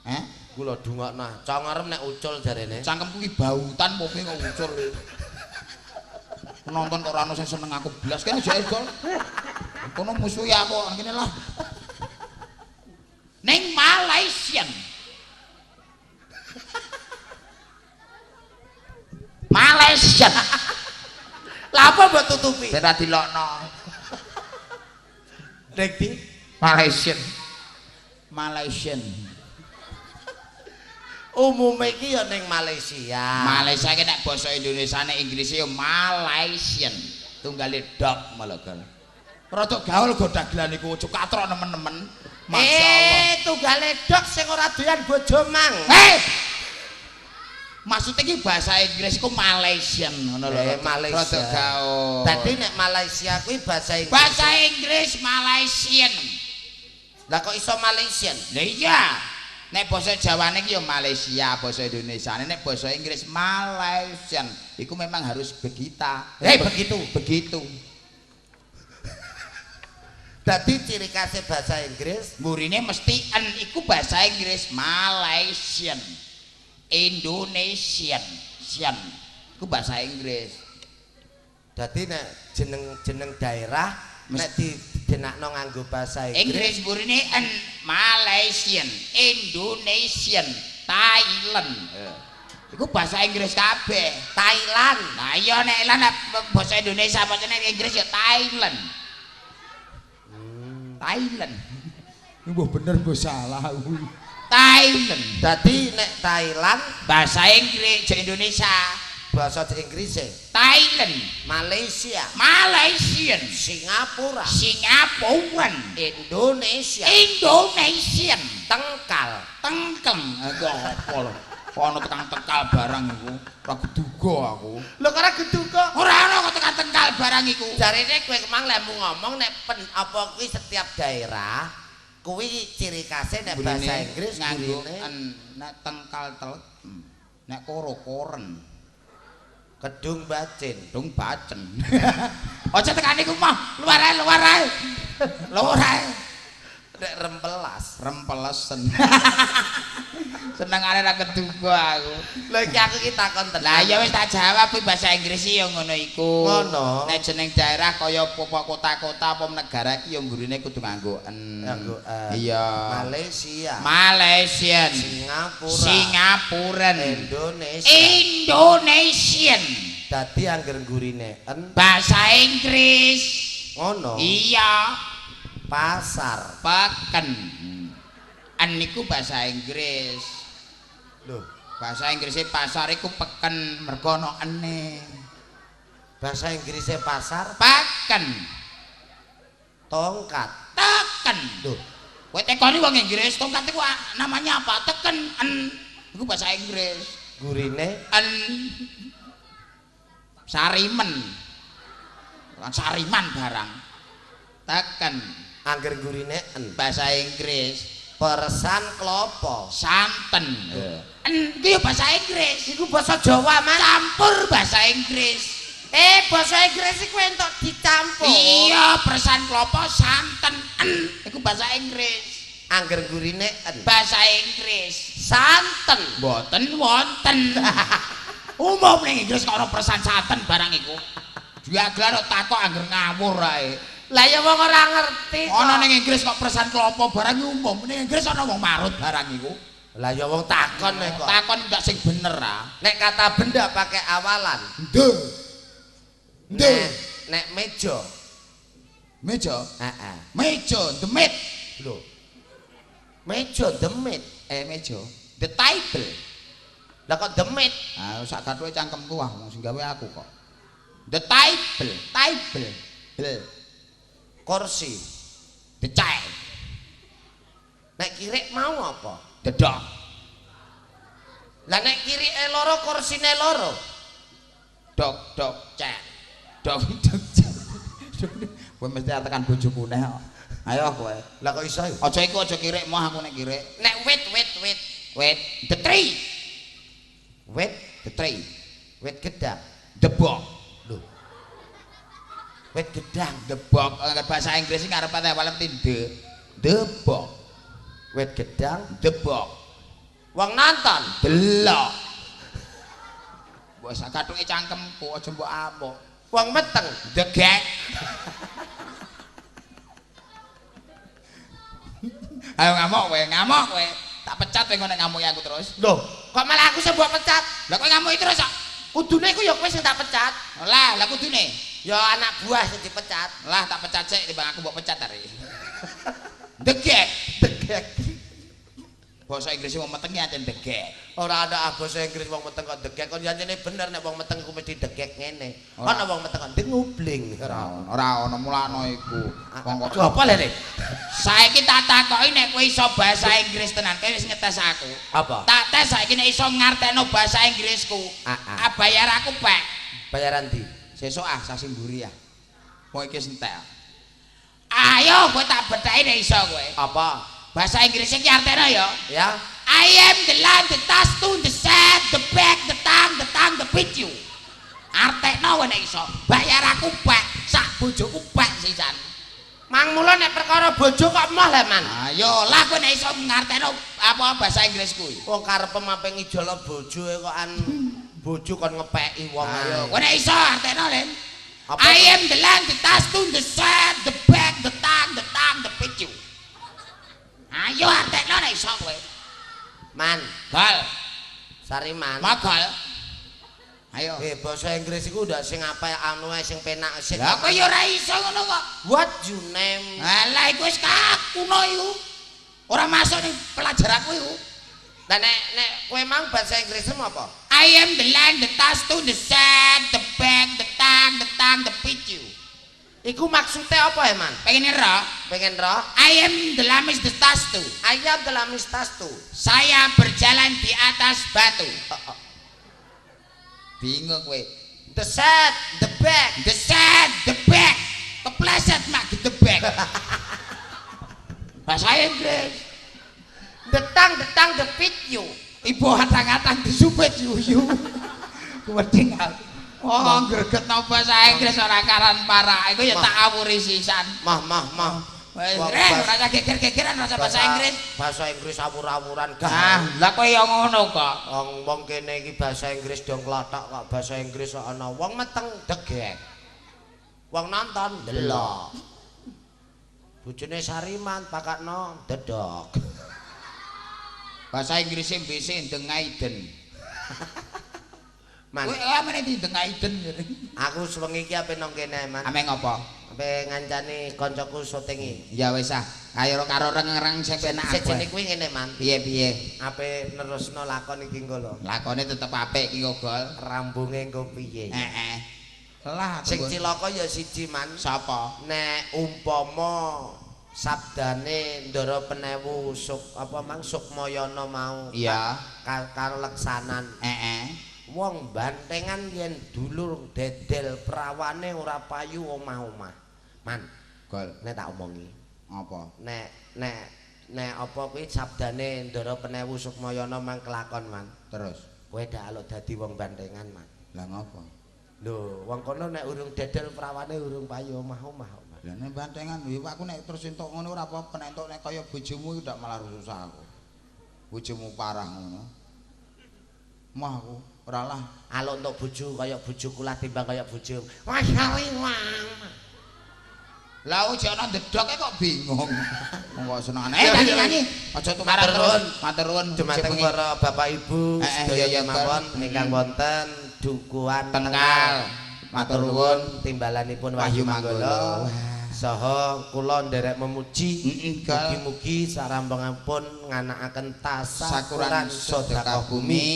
Heh? Kula dungokno. Congorem nek ucul jarene. Cangkemku ki bautan pope kok ucul. Penonton kok ora ono sing seneng aku blas kene aja gol. Kono musuhi aku ngene lah. Ning Malaysian. Malaysian. Lah apa mbok tutupi? Ben ra dilokno. Ning ndi? Malaysian. Malaysian. Umume iki ya ning Malaysia. Malaysia iki nek basa Indonesia nek Inggris ya Malaysian. Tunggale dok malah gol. Rada gaul go dagelan iku aja katrok nemen-nemen. Masyaallah. Tunggale dok sing ora doyan bojo mang. Maksudnya iki bahasa Inggris iku Malaysian ngono lho. Malaysia. Rada gaul. Dadi nek Malaysia kuwi bahasa Inggris. Bahasa Inggris Malaysian. Lah kok iso Malaysian? Lah iya. Nek basa Jawane iki ya Malaysia, basa Indonesiane nek basa Inggris Malaysian. Iku memang harus begita. Begitu. Begitu. Dadi ciri khasnya bahasa Inggris mburine mesti en iku bahasa Inggris Malaysian. Indonesian. Sian. Iku bahasa Inggris. Dadi nek jeneng-jeneng daerah nek dijenakno nganggo bahasa Inggris mburine en Malaysian, Indonesian, Thailand. Iku bahasa Inggris kabeh. Thailand. Lah iya nek lan bahasa Indonesia bacane Inggris ya Thailand. Thailand. Mbah bener mbah salah kuwi. Thailand. Dadi nek Thailand bahasa Inggris je Indonesia. Bahasa Inggris Thailand, Malaysia, Malaysian, Singapura, Singapuran, Indonesia, Indonesian, Tengkal, Tengkleng. Iku apa lho? Kok ana tekan tekal barang iku? Ora keduga aku. Lho kok ora keduga? Ora ana kok tekan tekal barang iku. Jarene kowe kemang lemu ngomong nek apa kuwi setiap daerah kuwi ciri khasnya nek bahasa Inggris nganggo nek tengkal telek, nek koro koren. Kedung bacin, kedung bacen. Aja tekan iku mah, luar ae, luar ae. Luar ae. Nek rempelas, rempelesen. Senengane ra keduga aku. Lha iki aku iki takon tenan. Lah ya wis tak jawab kuwi bahasa Inggris ya ngono iku. Ngono. Nek jeneng daerah kaya apa kota-kota apa negara iki ya mburine kudu nganggo en. Nganggo en. Iya. Malaysia. Malaysian. Singapura. Singapuran. Indonesia. Indonesian. Dadi angger nggurine en bahasa Inggris. Ngono. Iya. Pasar. Peken. En niku bahasa Inggris. Lho, bahasa Inggrise pasar iku peken mergo ana ene. Bahasa Inggrise pasar peken. Tongkat. Teken. Lho, kowe tekoni wong Inggris, tongkat iku namanya apa? Teken en. Iku bahasa Inggris. Gurine en. Sarimen. Kan sariman barang. Teken. Angger gurine en. Bahasa Inggris. Peresan klopo. Santen. En iki bahasa Inggris. Iku basa Jawa, Mas. Campur bahasa Inggris. Bahasa Inggris iku entuk dicampur. Iya, peresan klopo santen en iku bahasa Inggris. Angger gurine en. Bahasa Inggris. Santen. Mboten wonten. Umum ning Inggris kok ana peresan santen barang iku. Diaglar kok takok angger ngawur ae. Lah ya wong ora ngerti kok. Ana ning Inggris kok peresan klopo barang umum. Ning Inggris ana wong marut barang iku. Lah ya wong takon nek kok. Takon ndak sing bener ah. Nek kata benda pakai awalan. Nde. Nde. Nek meja. Meja? Heeh. Meja demit. Lho. Meja demit. Meja. The table. Lah kok demit? Ah sak gathuke cangkemku ah wong sing gawe aku kok. The table, table. Bel. Kursi. The chair. Nek kirik mau apa? The dog. Lah nek kirike loro kursine loro. Dog dog chair. Dog dog chair. Kowe mesti tekan bojoku neh kok. Ayo kowe. Lah kok iso? Aja iku aja kirik moh aku nek kirik. Nek wit wit wit. Wit the tree. Wit the tree. Wit gedang. The box. Lho. Wit gedang. The box. Bahasa Inggris iki ngarepe awale mesti the. The box. Wit gedang. The box. Wong nonton. Delok. Mbok sak kathuke cangkemku aja mbok amuk. Wong meteng Degek. Ayo ngamuk kowe, ngamuk kowe. Tak pecat kowe nek ngamuki aku terus. Loh, kok malah aku sing mbok pecat? Lah kowe ngamuki terus kok. Kudune iku ya kowe sing tak pecat. Lah, lah kudune. Ya anak buah sing dipecat. Lah tak pecat sik timbang aku mbok pecat are. Degek, Degek. Basa Inggris wong meteng ki ancen degek. Ora ana basa Inggris wong meteng kok degek. Kon jancene bener nek wong meteng iku mesti degek ngene. Ora. Ana wong meteng kok ngubling. Ora ora ana mulakno iku. Wong kok apa lere? Saiki tak takoki nek kowe iso bahasa Inggris tenan, kowe wis ngetes aku. Apa? Tak tes saiki nek iso ngartekno bahasa Inggrisku. Ah, ah. Bayar aku, Pak. Bayaran ndi? Sesuk ah sasi mburi ah. Wong iki entek. Ayo kowe tak bethaki nek iso kowe. Apa? Bahasa Inggris iki artene ya. Ya. I am the land, the task to the set, the back, the tongue, the tongue, the beat you. Artekno kowe nek iso. Bayar aku, Pak. Sak bojoku, Pak sisan. Mang mula nek perkara bojo kok emoh le, Man. Ayo lah kowe nek iso ngartekno apa bahasa Inggris kuwi. Wong karepe mape ngijolo bojo kok an bojo kon ngepeki wong Ayo, ae. kowe nek iso artekno, Len. Apa? I am the land, the task to the set, the back, the tongue, the tongue, the beat you. Ayo artekno nek iso kowe. Man, Gol. Sariman. Magol. Ayo. Eh basa Inggris iku ndak sing apa anu ae sing penak sing. Lah kowe ya ora iso ngono kok. What you name? Alah iku wis kakuno iku. Ora masuk ning pelajaranku iku. Lah nek nek kowe mang bahasa Inggrismu apa? I am the land, the task to the set, the back, the tongue, the tongue, the beat you. Iku maksudnya apa, Eman? Pengen roh? Pengen roh? I am the lamis the task to. Ayam dalam tastu. Saya berjalan di atas batu. Bingung kowe. The set, the back. The set, the back. Kepleset mak the back. Bahasa Inggris. The tongue, the tongue, the beat you. Ibu hatang-hatang disupit yuyu. Kuwedeng aku. Oh, gregetno bahasa Inggris ora karan parah. Iku ya tak awuri sisan. Mah, mah, mah. Wis Wong reh ora usah geger-gegeran ora usah bahasa Inggris. Bahasa Inggris awur-awuran gah. Ah, lah kowe ya ngono kok. Wong wong kene iki bahasa Inggris dong klothok kok bahasa Inggris kok ana wong meteng degek. Wong nonton delok. Bojone Sariman pakakno dedok. Bahasa Inggris mbese Dengaiden. Man, Kowe amene di Dengaiden. aku sewengi iki ape nang kene, Man. Ame ngopo? Ape ngancani koncoku syutingi. Ya wis ah, ayo karo reng-reng sing penak aku. Sejene kuwi ngene, Man. Piye-piye? Ape nerusno lakon iki engko lho. Lakone tetep apik iki kok, Gol. Rambunge engko piye? Heeh. Lah Sing cilaka ya siji, Man. sapa? Nek umpama sabdane Ndara Penewu Suk apa mang Sukmayana mau Iya. Kaleksanan. Heeh. Wong bantengan yen dulur dedel prawane ora payu omah-omah. Man, Gol. nek tak omongi. Apa? Nek nek nek apa kuwi sabdane Ndara Penewu Sukmayana mang kelakon, Man. Terus. Kowe dak aluk dadi wong bantengan, Man. Lah ngopo? Lho, wong kono nek urung dedel prawane urung payu omah-omah. Man. Lah nek bantengan ya aku nek terus entuk ngono ora apa-apa, nek entuk nek kaya bojomu iku ndak malah susah aku. Bojomu parah ngono. Mah aku ora lah. Aluk entuk bojo kaya bojoku lah timbang kaya bojomu. Wah, wah. Lah ojo ana ndedoke kok bingung. Wong kok senengane. Nyanyi nyanyi. Aja tukaran terus. Matur nuwun. Dumateng para bapak ibu sedaya iya, iya, kemawon Kang. ingkang wonten Dukuhan Tengkal. Matur nuwun. timbalanipun Wahyu Wahyu Manggala. Manggala. Saha kula nderek memuji Kang. mugi-mugi sarampunganipun nganakaken Sakuran tasakuran sedekah sedekah bumi bumi.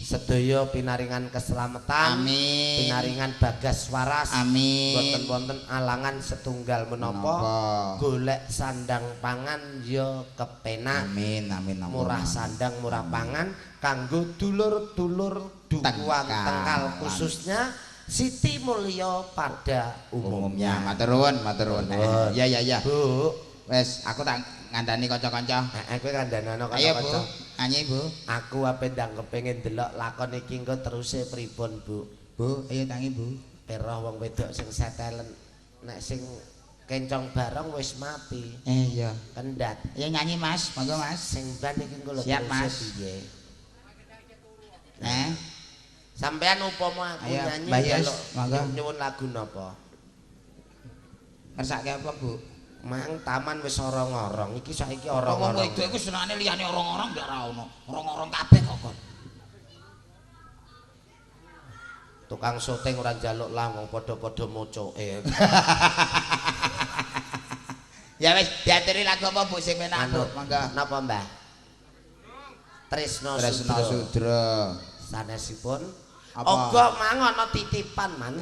sedaya pinaringan keselamatan, Amin. pinaringan bagas waras, Amin. boten wonten alangan setunggal menapa, Menapa. golek sandang pangan ya kepenak. Amin amin amin. Murah sandang murah pangan kanggo dulur-dulur Dukuhan Tengkal. Tengkal khususnya Siti Mulya pada umumnya. umumnya. Matur nuwun, matur nuwun. Nuwun. Ya ya ya. Bu, Wes, aku tak ngandani kanca-kanca. heeh kowe kandhanana Ayo, Bu. kanca-kanca. Nyanyi, Bu. Aku ape ndang kepengin delok lakon iki engko teruse pripun, Bu? Bu, ayo tangi, Bu. Peroh wong wedok sing setelen nek sing kencong barong wis mati. Iya. Kendat. Ayo nyanyi, Mas. Monggo, Mas. Sing ban iki engko lho Siap, teruse Mas. piye? Eh. Sampean upama aku Ayo, nyanyi Mbah Yus, njaluk monggo. Nyuwun lagu napa? Ngersake apa, Bu? Mang taman wis orong-orong, iki saiki Wong orong-orong. wedok iku senengane liyane orong-orong ndak ora ono. Orong-orong kabeh kok kon. Tukang syuting ora njaluk lah wong padha-padha mocoke. Ya wis diaturi lagu apa Bu sing penak, Bu? Monggo. Napa, Mbah? Tresno Tresno Sudra. Sudra. Sanesipun Apa? Oga mang ana titipan, Man.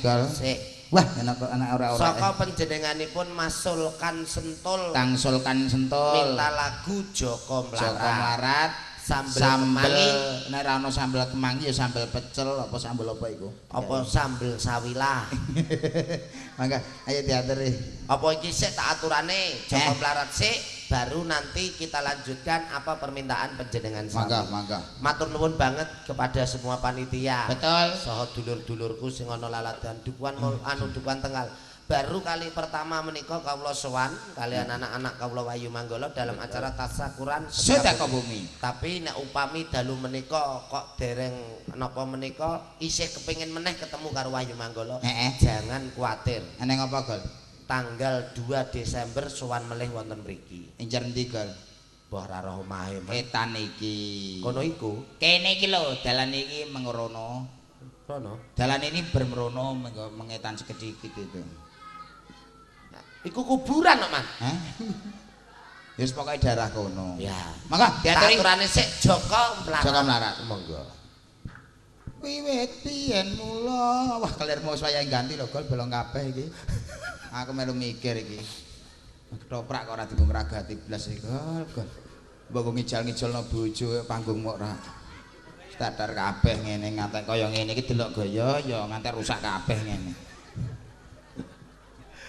Gol. Sik. Wah, enak kok anak ora-ora. Saka panjenenganipun Mas Sulkan Sentul Tangsulkan Sentul. Minta lagu Joko Mlarat. Joko Mlarat. Sambel Sambel kemangi. Nek ora ono sambel kemangi ya sambel pecel apa sambel apa iku? Apa sambel sawilah? Mangga ayo diaturi. Apa iki sik tak aturane Joko Mlarat sik baru nanti kita lanjutkan apa permintaan panjenengan sami. Mangga, mangga. Matur nuwun banget kepada semua panitia. Betul. Saha dulur-dulurku sing ana laladan Dukuhan anu Dukuhan Tenggal. Baru kali pertama menika kawula sowan kalian anak-anak kawula Wahyu Manggala dalam acara tasakuran Sedekah bumi. Tapi nek upami dalu menika kok dereng napa menika isih kepengin meneh ketemu karo Wahyu Manggala, jangan kuatir. Eneng apa, Gol? Tanggal 2 Desember sowan melih wonten mriki. Incer endi, Gol? Mbah ra roh omahe. Etan iki. Kono iku. Kene iki lho, dalan iki mengrono. Rono. Dalan ini bermerono mengetan sekedikit itu. Iku kuburan kok, Man. Hah? Ya wis pokoke daerah kono. Ya. Mangga diaturi. Aturane sik Joko Mlarat. Joko Mlarat. Monggo. Wiwit biyen mula. Wah, kelirmu wis wayahe ganti lho, Gol, bolong kabeh iki. Aku melu mikir iki. Ketoprak kok ora dienggo ngragati blas iki, Gol, Gol. Mbok go ngijal-ngijolno bojo panggung mok ra. Sadar kabeh ngene ngantek kaya ngene iki delok gaya ya ngantek rusak kabeh ngene.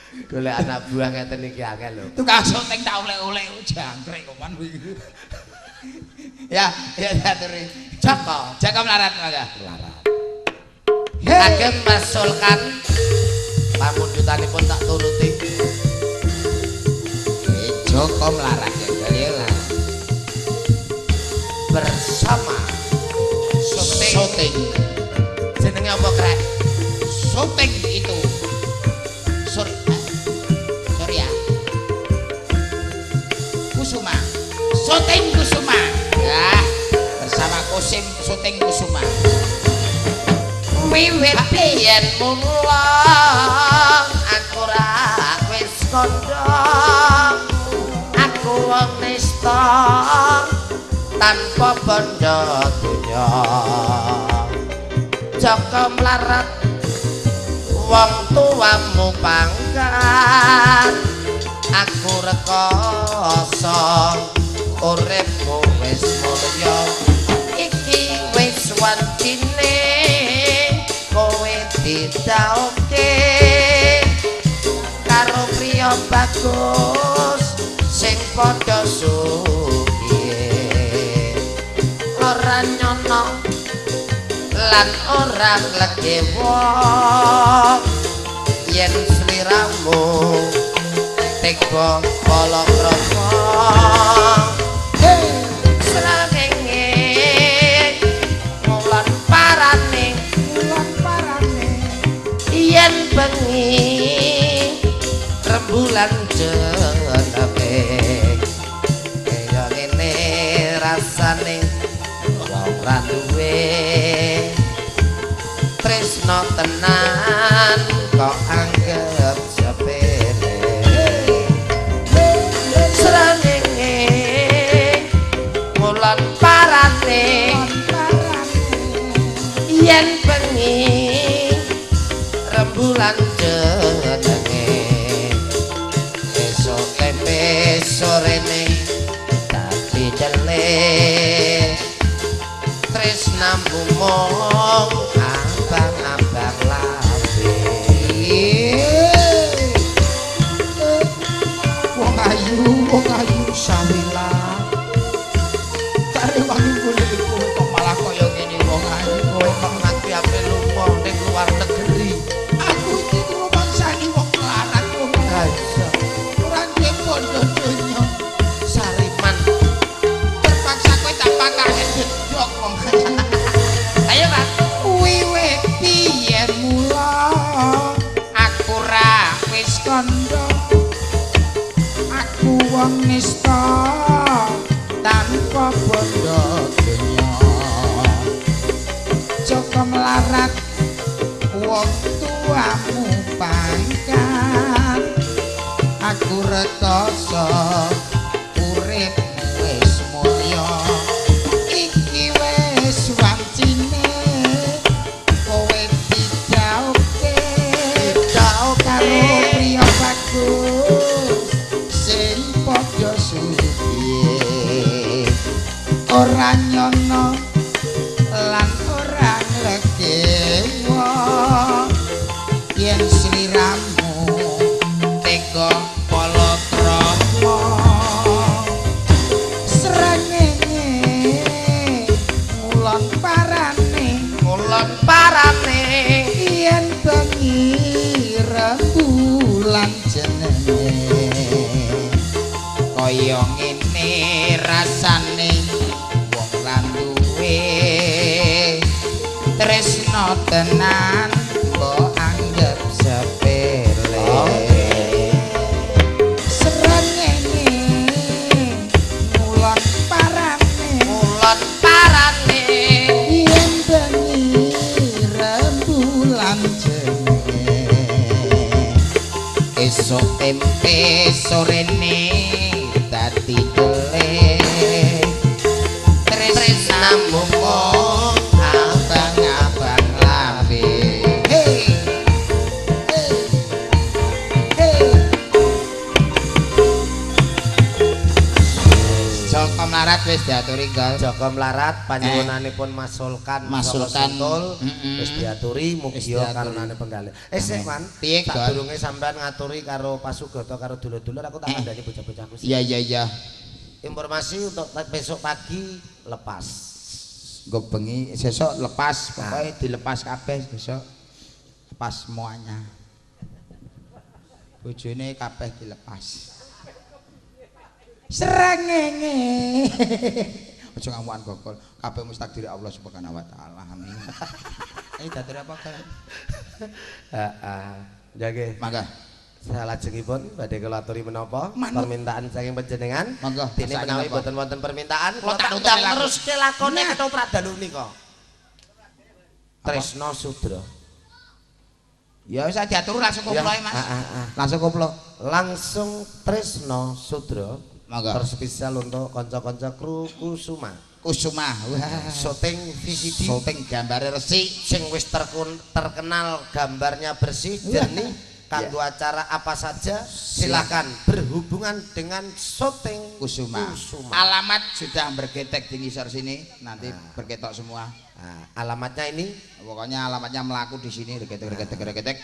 Golek anak buah ngeten iki akeh lho. Tukang syuting tak oleh-oleh jangkrik kok man iki. Ya, ya diaturi. Joko Joko Mlarat mangga. Mlarat. Kagem Mas Sulkan pamundutanipun tak turuti. Joko Mlarat ya, Gol ya. Bersama syuting. Syuting. Jenenge apa krek? Syuting itu. Surya. Kusuma. Syuting Kusuma. Ya, bersama Kosim Syuting Kusuma. Wiwit biyen mula aku ra wis kandha. Aku wong nista tanpa bondo donya. Joko Mlarat wong tuamu pangkat aku rekoso uripmu wis mulya iki wis wantine kowe didhauke karo priya bagus sing padha sugihe ora nyono lan ora legewo yen sliramu tega palakrama srengenge ngulon parane yen bengi rembulan jenenge kaya ngene rasane wong ra duwe tresno tenan kok anggep sepele srengenge ngulon parane yen bengi rembulan jenenge esuk tempe sorene dadi cele tresnamu mung abang-abang lambe. Wong ayu sawila. Tak rewangi golek kowe kok malah kaya ngene wong ayu. Kowe kok nganti ape lunga ning luar negeri. Aku iki rumangsani wong melarat wong Iya. ora duwe bondo donya. Sariman. Terpaksa kowe tak pakake dedok wong. Ayo, Pak. londo, aku wong nista tanpa bondo donya. Joko melarat wong tuamu pangkat, aku rekoso uripmu wis mulya. Iki wis wancine kowe dijauhke karo priya bagus sing padha sugihe. Ora nyono lan ora nglegewa yen sliramu tega palakrama. Srengenge ngulon parane, Ngulon parane, yen bengi rembulan jenenge. Kaya ngene rasane wong ra duwe tresna tenan mbok anggep sepele. Srengenge ngulon parane, ngulon parane, yen bengi rembulan jenenge. Esuk tempe sorene dadi dele, tresnamu mung abang-abang lambe. Hey, hey, hey. Joko Mlarat wis diaturi, Gol. Joko Mlarat panyuwunanipun Mas Sulkan, Mas Sultan. Wis diaturi, Wis mugia diaturi. karunane penggalih. Sik, Man. Piye, Gol? Sadurunge sampean ngaturi karo Pasugata karo dulur-dulur, aku tak kandhani bocah-bocahku sih. Iya iya iya. Informasi untuk besok pagi lepas. Nggo bengi sesuk lepas, pokoke dilepas kabeh besok. Lepas semuanya. Bojone kabeh dilepas. Srengenge. Aja ngamukan gogol. Kabeh mesti takdir Allah Subhanahu wa taala. Amin. Ayo diaturi apa, Gol? Heeh. Nggih. Mangga. Salajengipun badhe kula aturi menapa Manut. permintaan saking panjenengan. Monggo, Dene saking menawi napa? boten wonten permintaan, Kula kula tak tak nutupi undang lagu. terus ke lakone ketoprak dalu nika. Tresna Sudra. Ya wis diatur langsung koplo Ya, Mas. ah, ah, ah. Langsung koplo. Langsung Tresna Sudra. Monggo. Terspesial untuk kanca-kanca kru Kusuma. Kusuma. Wah. Syuting VCD Syuting gambare resik. sing wis terkenal gambarnya bersih, jernih, kanggo acara apa saja silakan berhubungan dengan syuting Kusuma. Kusuma. Alamat sudah bergetek di ngisor sini, nanti berketok semua. Nah, alamatnya ini Pokoknya alamatnya melaku di sini, bergetek bergetek bergetek.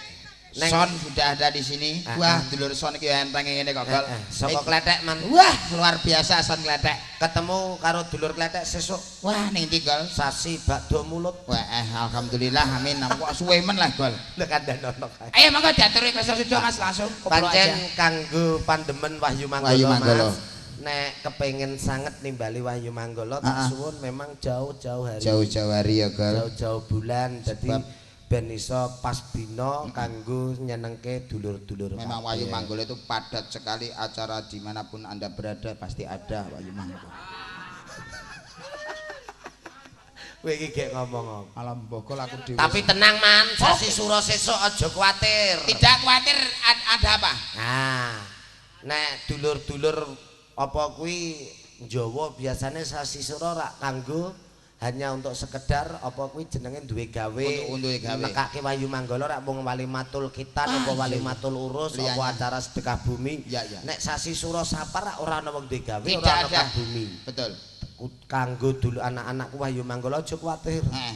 Neng. Son sudah ada di sini. Ah, Wah, ah. dulur son iki enteng ngene kok, Gol. Saka Kletek, Man. Wah, luar biasa son Kletek. Ketemu karo dulur Kletek sesuk Wah, ning ndi, Gol? Sasi bakdo mulut. Wah, alhamdulillah amin. Kok suwe men lah, Gol. Lho kandhanono kae. Ayo monggo diaturi Kresna Sudo Mas langsung koplo Pancen aja. kanggo pandemen Wahyu Manggolo, Wahyu Manggolo. Mas. Nek kepengin sanget nimbali Wahyu Manggolo tak Ah, ah. suwun memang jauh-jauh hari. Jauh-jauh hari ya, Gol. Jauh-jauh bulan dadi Sebab- ben iso pas dina kanggo nyenengke dulur-dulur. Memang kabeh. Wahyu Manggolo itu padat sekali, acara dimanapun Anda berada pasti ada Wahyu Manggolo. Kowe iki gek ngomong apa? Alam bogol aku dhewe. Tapi tenang, Man, sasi sura sesuk aja kuwatir. Tidak khawatir, ada apa? Nah, nek dulur-dulur apa kuwi Jawa biasane sasi sura rak kanggo hanya untuk sekedar apa kuwi jenenge duwe gawe. Untuk duwe gawe. Nekake Wahyu Manggala rak mung walimatul khitan apa walimatul urus apa Liyane. acara sedekah bumi. Ya, ya. Nek sasi sura sapar rak ora ana wong duwe gawe, Tidak ora ana ada. bumi. Betul. Kanggo dulu anak-anakku Wahyu Manggala aja kuwatir. Heeh.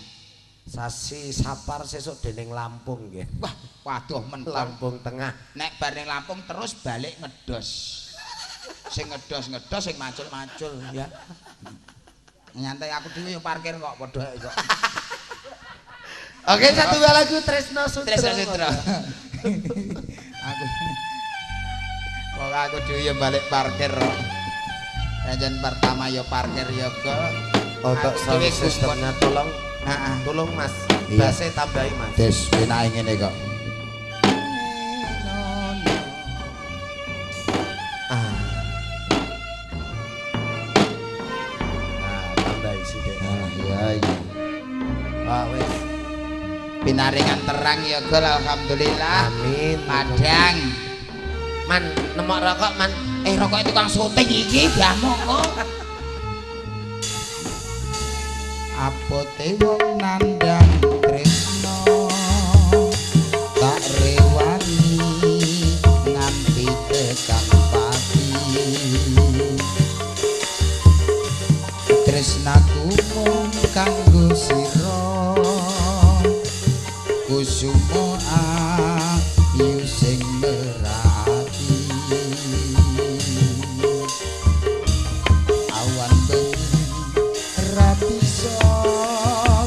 Sasi sapar sesuk dening Lampung nggih. Wah, waduh men. Lampung Tengah. Nek bar ning Lampung terus balik ngedos. Sing ngedos-ngedos, sing macul-macul ya. Nyantai aku dhewe yo parkir kok padha kok. Oke, satu lagu Tresno Sudra. Tresno Sudra. Aku kok aku dhewe yo balik parkir kok. Pancen pertama yo parkir yo kok. Untuk Aku sound dhewe sistemnya tolong, Heeh. tolong Mas. Iya. Base tambahi Mas. Des penake ngene kok. Pinaringan terang ya Gol, alhamdulillah. Amin. Padang. Man, nemok rokok man. Rokok tukang syuting iki bah monggo. Apote wong nandang tresno tak rewani nganti tekan pati. Tresnaku mung kanggo sira kusumo ayu sing merati. Awan bengi ra bisa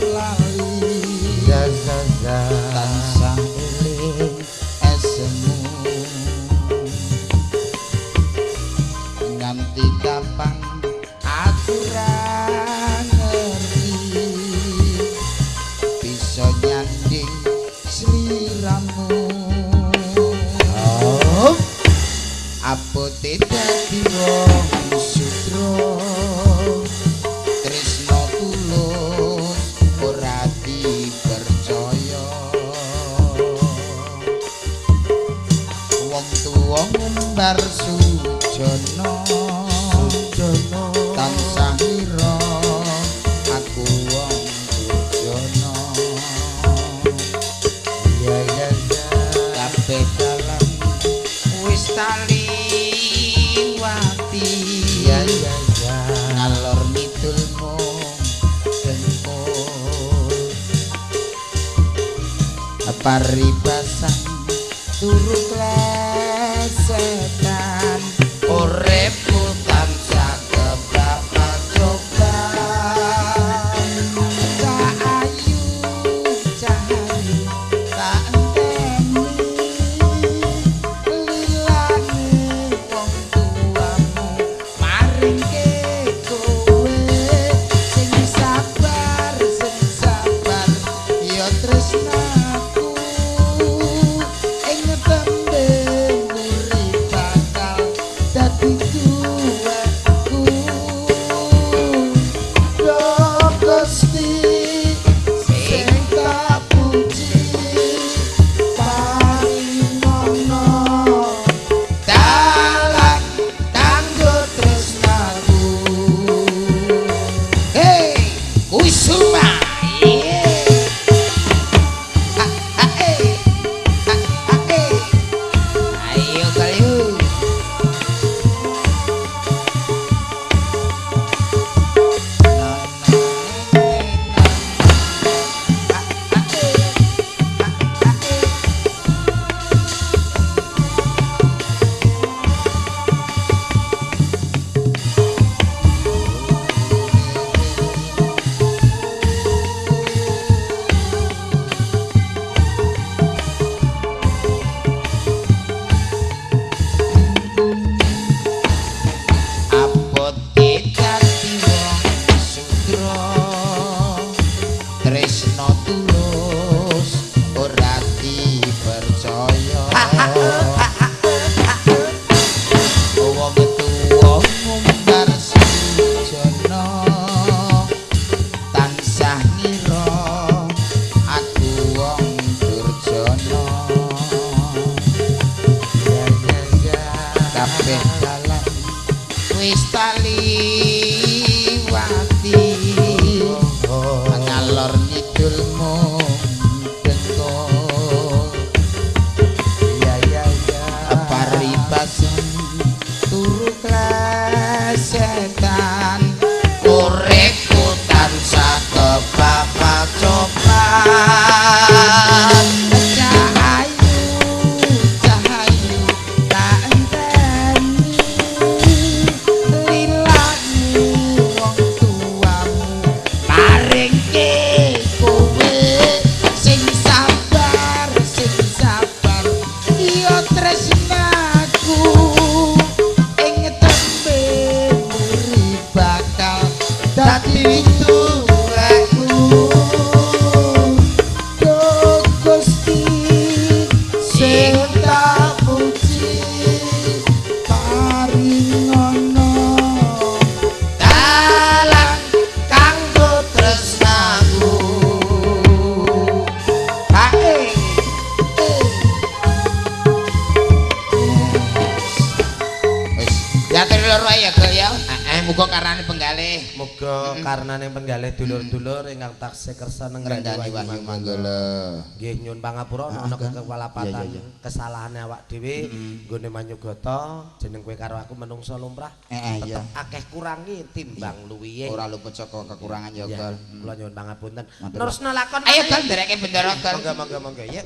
lali tansah eling esemu nganti kapan aku ra ngerti bisa nyanding sliramu. Apote dadi wong sudra tresno tulus ora dipercaya. Wong tuwa ngumbar sujana tansah ngira aku wong durjana. Kabeh dalan wis taliwati ngalor ngidul mung dengkul. Paribasan turu klesetan uripku tansah kebak coban. Cah ayu cah ayu tak enteni lilane wong tuamu maringke kowe sing sabar ya tresnaku ing tembe muri bakal dadi duweku. Yo Gusti sing tak puji paringono dalan kanggo tresnaku. Hey Kusuma. Ha ha eh. Ha ha eh. Ayo kaliu. Abote dadi wong sudra tresno tulus ora dipercaya. Wong tuwa ngumbar sujana tansah ngira aku wong durjana. Kabeh dalan wis taliwati ngalor ngidul mung dengkul. Paribasan turu klesetan uripku tansah kebabak coban. Cah ayu tak enteni lilane wong tuamu maringke kowe sing sabar ya tresnaku ing tembe muri wae ya, Gol ya. Heeh. Muga karnane penggalih. Muga karnane penggalih dulur-dulur ingkang taksih kersa Ngrendani nengrani Wahyu Manggala. Nggih nyuwun pangapura ana kewalapatan Iya, iya, iya. kesalahane awak dhewe nggone manyugata jeneng kowe karo aku menungso lumrah. Heeh, iya. Tetep akeh kurangi timbang luwihe. Ora luput saka kekurangan ya, Ya, Gol. kula nyuwun pangapunten. Matur. Nerusno lakon. Ayo Gol ndereke bendara Gol. Monggo monggo monggo ya.